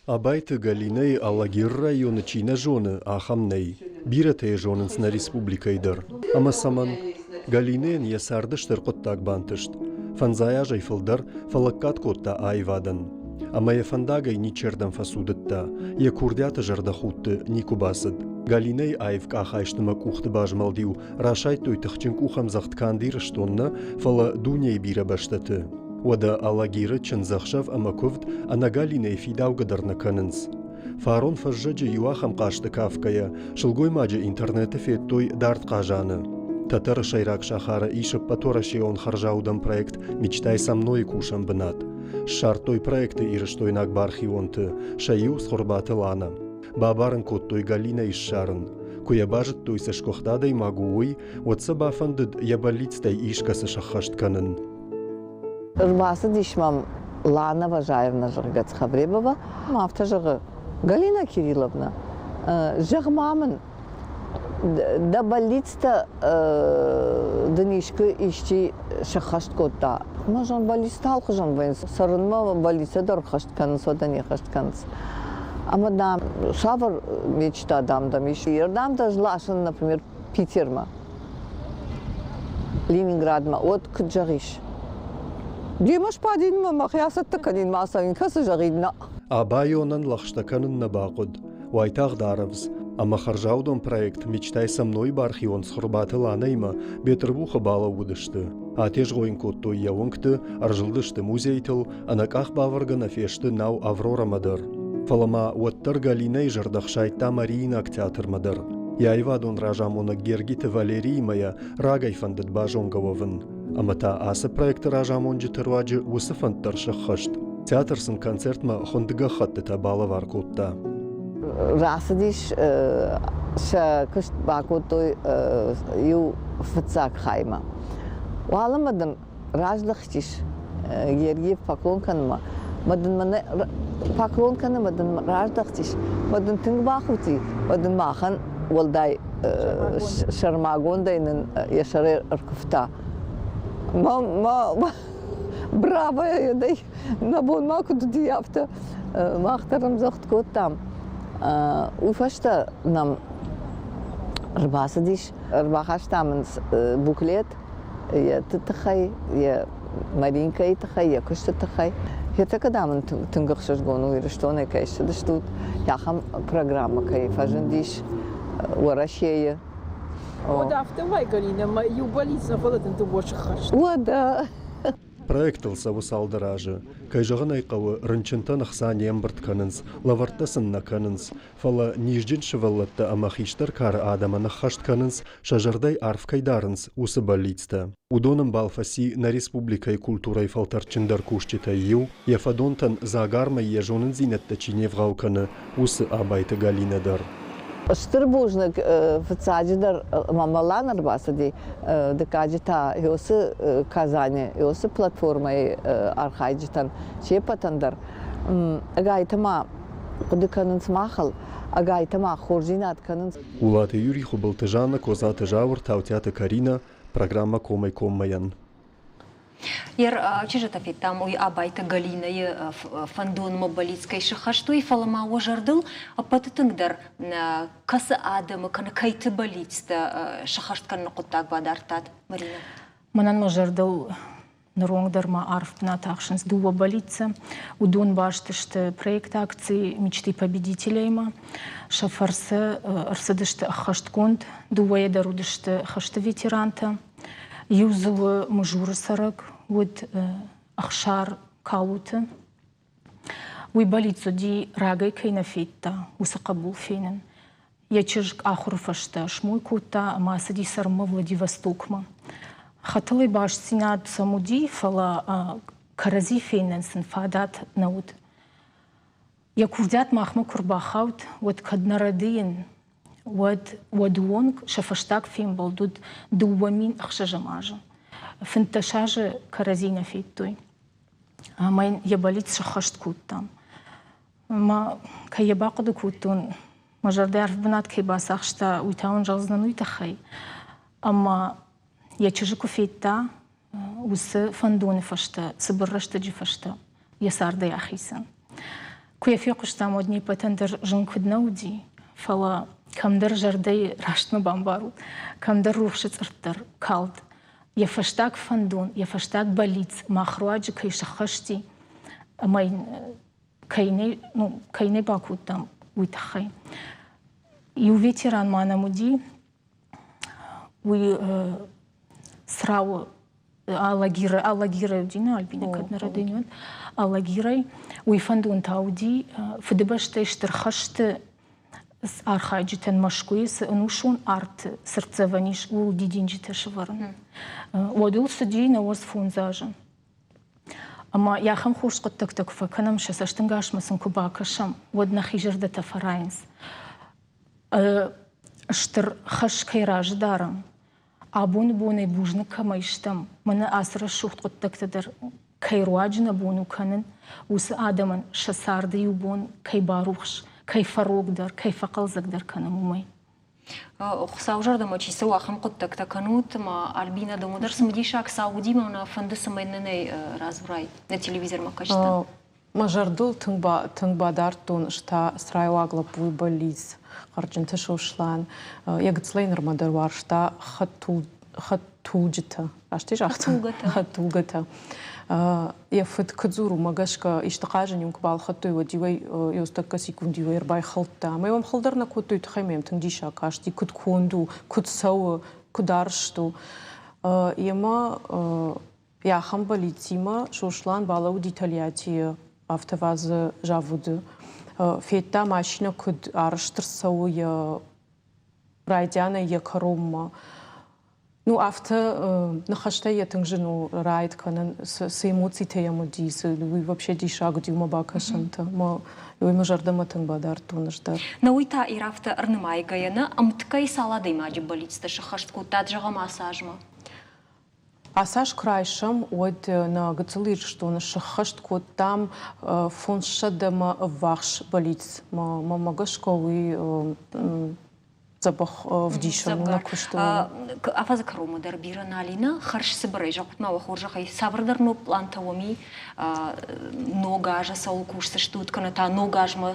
Абайты Галинӕйы Алагиры районы чи нӕ зоны, ахӕм нӕй. Бирӕтӕ йӕ зонынц нӕ республикӕйы дӕр. Ӕмӕ цӕмӕн? Галинӕйӕн йӕ царды стыр хъуыддаг бантыст. Фӕндзай азӕй фылдӕр фӕлӕггад кодта аивадӕн. Ӕмӕ йӕ фӕндагӕй ничердӕм фӕцудыдта, йӕ курдиаты зӕрдӕхудты никуы бацыд. Галинӕйы аив къахайсты мӕ къухты базмӕлд-иу расайдтой тыхджын къухӕмдзӕгъд канд Ирыстон нӕ, фӕлӕ дунейы бирӕ бӕстӕты. Уӕдӕ Алагиры чындзӕхсӕв ӕмӕ куывд ӕнӕ Галинӕйы фидаугӕ дӕр нӕ кӕнынц. Фарон фӕззӕджы иу ахӕм хъазты кафгӕйӕ, сылгоймаджы интернеты федтой дард Хъазаны. Тӕтӕры сӕйраг сахары ис ӕппӕтуӕрӕсеон хӕрзаудӕн проект «Мечтай со мной»-ы кусӕн бынат. Ссардтой проекты ирыстойнаг бархионты, сӕ иу Цхуырбаты Лана. Бабарын кодтой Галинӕйы ссарын. Куы йӕ базыдтой, цы сгуыхт адӕймаг у, уый, уӕд сӕ бафӕндыд йӕ бӕллицтӕй искӕцы сӕххӕст кӕнын. Ӕрбацыдис мӕм Лана Важаевна, зӕгъгӕ, Цховребова. Афтӕ зӕгъы, Галина Кирилловна, зӕгъ-ма мын, дӕ бӕллицтӕ дын искуы исчи сӕххӕст кодта? Мӕ бӕллицтӕ алхуызон вӕййынц. Цӕрынмӕ бӕллицтӕ дӕр хӕст кӕнынц, уӕдӕ не ххӕст кӕнынц. Ӕмӕ, дам, цавӕр мечта, дам, дӕм ис? Ердӕм дӕ ласын, например, Питермӕ, Ленинградмӕ, уӕд куыд зӕгъис? Демӕ сбадин мӕ мӕхи ацӕттӕ кӕнин ма цӕуин, кӕцы зӕгъин нӕ? Абайонӕн лӕгъстӕ кӕнын нӕ бахъуыд. Уайтагъд арӕвдз, ӕмӕ хӕрзаудон проект «Мечтай со мной» бархион Цхуырбаты Ланӕимӕ Бетъырбухы балӕууыдысты. Атезгъо йын кодтой йӕ уынгты, ӕрзылдысты музейтыл, ӕнӕкъах бавӕргӕ нӕ фесты нау «Аврора»-мӕ дӕр. Фӕлӕ ма уӕддӕр Галинӕйы зӕрдӕ хсайдта Мариинаг театрмӕ дӕр. Йӕ аивадон разамонӕг Гергиты Валериимӕ йӕ рагӕй фӕндыд базонгӕ уӕвын. Ӕмӕ та ацы проекты разамонджыты руаджы уыцы фӕнд дӕр сӕххӕст. Театр сын концертмӕ хуынды гӕххӕттытӕ балӕвар кодта. Рацыдис, сӕ куыст бакодтой иу фыццаг хаймӕ. Уалынмӕ дын раздӕхтис Гергиев поклон кӕнынмӕ. Мӕ дын мӕнӕ поклон кӕны, мӕ дын раздӕхтис, мӕ дын тынг бахудти, мӕ дын махӕн уӕлдай сӕрмагондӕй нын йӕ сӕрӕй ӕркуывта. Мӕ, мӕ, браво, нӕ бон ма куыд уыди, афтӕ мах дӕр ӕмдзӕгъд кодтам. Уый фӕстӕ нӕм ӕрбацыдис, ӕрбахаста мын буклет йӕ тыххӕй, йӕ Маринкӕйы тыххӕй, йӕ куысты тыххӕй. Хетӕгкӕ дам ын тынг ӕхсызгон у, Ирыстонӕй кӕй ссыдыстут, ахӕм программӕ кӕй фӕзындис Уӕрӕсейы. Уӕд афтӕ уай, Галинӕ, мӕ иу бӕллиц нӕ, фӕлӕ дын дыууӕ сыххӕст. Уӕдӕ. Проектыл цӕуы цалдӕр азы. Кӕй зӕгъын ӕй хъӕуы, рынчынтӕн ӕхца не мбырд кӕнынц, лӕвӕрттӕ сын нӕ кӕнынц, фӕлӕ низджын сывӕллӕттӕ ӕмӕ хистӕр кары адӕмӕн ӕххӕст кӕнынц, сӕ зӕрдӕй арф кӕй дарынц, уыцы бӕллицтӕ. Уыдон ӕмбал фӕци нӕ республикӕйы культурӕйы фӕлтӕрдджындӕр кусджытӕй иу, йӕ фӕдонтӕн дзагармӕй йӕ зонындзинӕдтӕ чи не вгъау кӕны, уыцы Абайты Галинӕ дӕр. Стыр бузныг фыццаджыдӕр Мамалан ӕрбацыди, дыккаджы та Ёсы Казаны, Ёсы платформӕйы архайджытӕн се ппӕтӕн дӕр. Ӕгайтма хъуыды кӕнынц махыл, ӕгайтма хорздзинад кӕнынц. Улаты Юрий, Хуыбылты Жанна, Козаты Зауыр, Таутиаты Каринӕ, программӕ Комӕй-коммӕйӕн. Ер чызджытӕ федтам уый Абайты Галинӕйы фӕндонмӕ бӕллиц кӕй сыххӕст, уый, фӕлӕ ма уӕ зӕрдыл ӕппӕты тынгдӕр кӕцы адӕмы кӕнӕ кӕйты бӕллицтӕ сыххӕст кӕныны хъуыддаг бадардтат, Маринӕ? Мӕнӕн мӕ зӕрдыл ныронг дӕр ма арф бынат ахсынц дыууӕ бӕллицы. Уыдон баст сты проект акци «Мечты победителей»-имӕ. Сӕ фӕрцы ӕрцыдысты ӕххӕстгонд, дыууӕйӕ дӕр уыдысты хӕсты ветерантӕ. Иу дзы у Мызуры цӕрӕг, уыд Ӕхсар Калуты. Уый бӕллиц уыди, рагӕй кӕй нӕ федта, уыцы хъӕбул фенын. Йӕ чызг ахуыры фӕстӕ смой кодта ӕмӕ ацыди цӕрынмӕ Владивостокмӕ. Хӕтӕлӕй бастдзинад сӕм уыди, фӕлӕ кӕрӕдзи фенынӕн сын фадат нӕ уыд. Йӕ курдиат махмӕ куы рбахауд, уӕд кӕд нӕ рӕдийын, уӕд уӕды онг сӕ фӕстаг фембӕлд уыд 2006 азы. 15 азы кӕрӕдзи нӕ федтой. Ӕмӕ йын йӕ бӕллиц сӕххӕст кодтам. Мӕ кӕй йӕ бахъуыды кодтон, мӕ зӕрдӕ арф бынат кӕй бацахста, уый та уын зӕгъдзынӕн уый тыххӕй. Ӕмӕ йӕ чызджы куы федта, уыцы фӕндоны фӕстӕ, цыбыр рӕстӕджы фӕстӕ йӕ цардӕй ахицӕн. Куы йӕ фехъуыстам, уӕд не ппӕтӕн дӕр зын куыд нӕ уыди, фӕлӕ кӕмдӕр зӕрдӕйы рӕстмӕ бамбарут, кӕмдӕр рухсы цъыртт дӕр калд. Йӕ фӕстаг фӕндон, йӕ фӕстаг бӕллиц мах руаджы кӕй сӕххӕсти ӕмӕ йын кӕй нӕ, ну, кӕй нӕ бакодтам, уый тыххӕй. Иу ветеран ма нӕм уыди, уый Црауы Алагиры, Алагирӕй уыди нӕ Альбинӕ, кӕд нӕ рӕдыйын, Алагирӕй. Уый фӕндон та уыди Фыдыбӕстӕйы Стыр хӕсты архайджытӕн Мӕскуыйы цы ӕнусон арт цыртдзӕвӕн ис, ууыл дидинджытӕ сӕвӕрын. Уӕд ыл цыди 95 азы. Ӕмӕ ахӕм хорз хъуыддӕгтӕ куы фӕкӕнӕм, сӕ цӕстӕнгасмӕ сын куы бакӕсӕм, уӕд нӕхи зӕрдӕтӕ фӕрайынц. Стыр хӕс кӕй разы дарӕм, абоны бонӕй бузныг кӕмӕй стӕм, мӕнӕ ацы рӕсугъд хъуыддӕгтӕ дӕр кӕй руаджы нӕ бон у кӕнын, уыцы адӕмӕн сӕ царды иу бон кӕй барухс, кӕй фӕрогдӕр, кӕй фӕхъӕлдзӕгдӕр кӕнӕм, уымӕй. Хуыцауы зӕрдӕмӕ чи цӕуы, ахӕм хъуыддӕгтӕ кӕнут, ӕмӕ Альбинӕ, дӕумӕ дӕр цымыдисаг цау уыди, мӕ нӕ фӕнды, цӕмӕй нын ӕй радзурай, нӕ телевизормӕ кӕсджытӕн. Мӕ зӕрдыл тынг бадардтон ста црайуаг лӕппуйы бӕллиц Хъӕрджынты Сослан. Йӕ гыццылӕй нырмӕ дӕр уарзта хӕдтулджытӕ. Раст загътон? Хӕдтулгӕтӕ. Йӕ фыд куыд дзуры, уымӕ гӕсгӕ исты хъазын-иу куы балхӕдтой, уӕд-иу ӕй ёстӕккӕ секунд-иу ӕрбайхӕлдта. Ӕмӕ йӕм хыл дӕр нӕ кодтой, тыххӕй мӕм тынг диссаг касти, куыд конд у, куыд цӕуы, куыд арӕзт у. Йемӕ Йӕ ахӕм бӕллицимӕ Сослан балӕууыди Тольяттийы АвтоВАЗ-ы заводы. Федта, машинӕ куыд арӕзт ӕрцӕуы йӕ райдианӕй йӕ кӕронмӕ. Ну, афтӕ ныхӕстӕй йӕ тынг зын у райд кӕнын, цы эмоцитӕ йӕм уыди, цы, уый вообще диссаг уыди уымӕ бакӕсӕнтӕ. Мӕ уый мӕ зӕрдӕмӕ тынг бадардтон ӕз дӕр. Нӕ уый та ирӕфтӕ ӕрнымайгӕйӕ нӕ ӕмткӕй цал адӕймаджы бӕллицтӕ сӕххӕст кодтат, зӕгъӕм, ацы азмӕ? Ацы аз куы райсӕм, уӕд нӕ гыццыл Ирыстоны сӕххӕст кодтам фондзсӕдӕмӕ ӕввахс бӕллиц. Мӕнмӕ гӕсгӕ уый дзӕбӕх ӕвдисӕн у нӕ куысты. Афӕдзы кӕронмӕ дӕр бирӕ нал и, нӕ? Хӕрз цыбырӕй зӕгъут ма уӕ хорзӕхӕй, цавӕрдӕр ног пълантӕ уӕм и? Ног азы цӕуыл кусдзыстут, кӕнӕ та ног азмӕ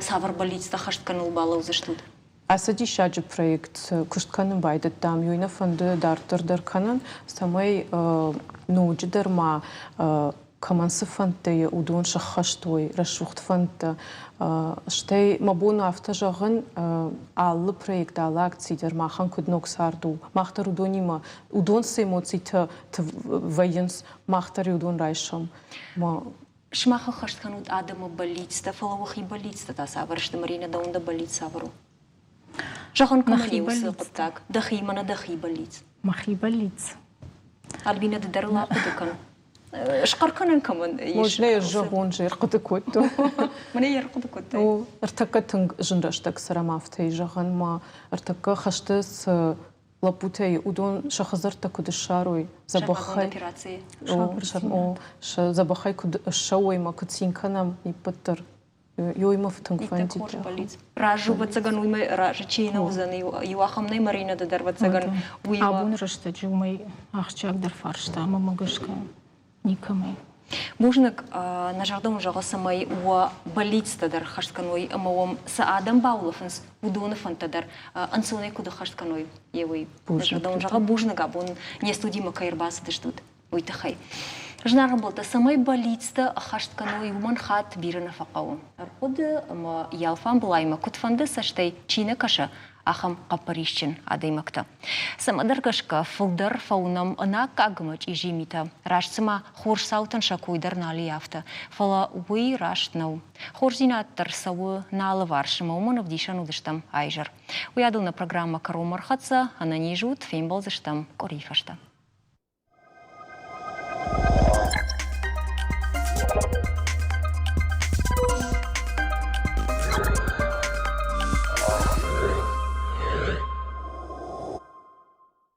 цавӕр бӕллицтӕ хӕст кӕныныл балӕудзыстут? Ацы диссаджы проект куыст кӕнын байдыдтам, уый нӕ фӕнды дарддӕр дӕр кӕнын, цӕмӕй ноджыдӕр ма кӕмӕн цы фӕндтӕ и, уыдон сӕххӕст уой, рӕсугъд фӕндтӕ. Стӕй мӕ бон у афтӕ зӕгъын, алы проект, алы акци дӕр махӕн куыд ног цард у, мах дӕр уыдонимӕ, уыдон цы эмоцитӕ вӕййынц, мах дӕр уыдон райсӕм. Сымах ӕххӕст кӕнут адӕмы бӕллицтӕ, фӕлӕ уӕхи бӕллицтӕ та цавӕр сты, Маринӕ, дӕуӕн дӕ бӕллиц цавӕр у? Зӕгъын кӕмӕн и уыцы хъуыддаг? Дӕхи, мӕнӕ дӕхи бӕллиц. Мӕхи бӕллиц. Альбинӕ, ды дӕр ыл ахъуыды кӕн. Схъӕр кӕнӕн кӕмӕн ис? Можно я зӕгъон же ӕрхъуыды кодтон. Мӕнӕ йӕ ӕрхъуыды кодтай? О, ӕртӕккӕ тынг зын рӕстӕг цӕрӕм афтӕ зӕгъӕн ма ӕртӕккӕ хӕсты цы лӕппутӕй уыдон сӕ хӕдзӕрттӕ куыд ссарой, дзӕбӕхӕй, сӕ дзӕбӕхӕй куыд ссӕуой ӕмӕ куыд цин кӕнӕм, иппӕт дӕр. Ёймӕ тынг фӕндид. Разы, ӕвӕццӕгӕн, уымӕ разы чи нӕ уыдзӕн, иу ахӕм нӕй Маринӕ дӕр, ӕвӕццӕгӕн, уый. Абоны рӕстӕджы уымӕй ахсджиагдӕр фарста, мӕнмӕ гӕсгӕ, никӕмӕй. Бузныг, нӕ зӕрдӕ уын зӕгъы, цӕмӕй уӕ бӕллицтӕ дӕр ӕххӕст кӕной ӕмӕ уӕм цы адӕм баулӕфынц, уыдоны фӕндтӕ дӕр ӕнцонӕй куыд ӕххӕст кӕной, йе уый. Нӕ зӕрдӕ уын зӕгъы бузныг, абон не студимӕ кӕй ӕрбацыдыстут, уый тыххӕй. Зынаргъ ӕмбӕлттӕ, цӕмӕй бӕллицтӕ ӕххӕст кӕной, уымӕн хатт бирӕ нӕ фӕхъӕуы. Ӕрхъуыды ӕмӕ йӕ алфамбылаймӕ куыдфӕнды цӕстӕй чи нӕ кӕсы, ахӕм хъӕппӕрисджын адӕймӕгтӕ. Цӕмӕдӕр гӕсгӕ фылдӕр фӕуынӕм ӕнаккаг ӕмӕ чъизи митӕ, раст цыма хорз цаутӕн сӕ кой дӕр нал и, афтӕ. Фӕлӕ уый раст нӕу. Хорздзинад дӕр цӕуы нӕ алыварс ӕмӕ уымӕн ӕвдисӕн уыдыстӕм а изӕр. Уыйадыл нӕ программӕ кӕронмӕ ӕрхӕццӕ, ӕнӕниз ут, фембӕлдзыстӕм къуырийы фӕстӕ.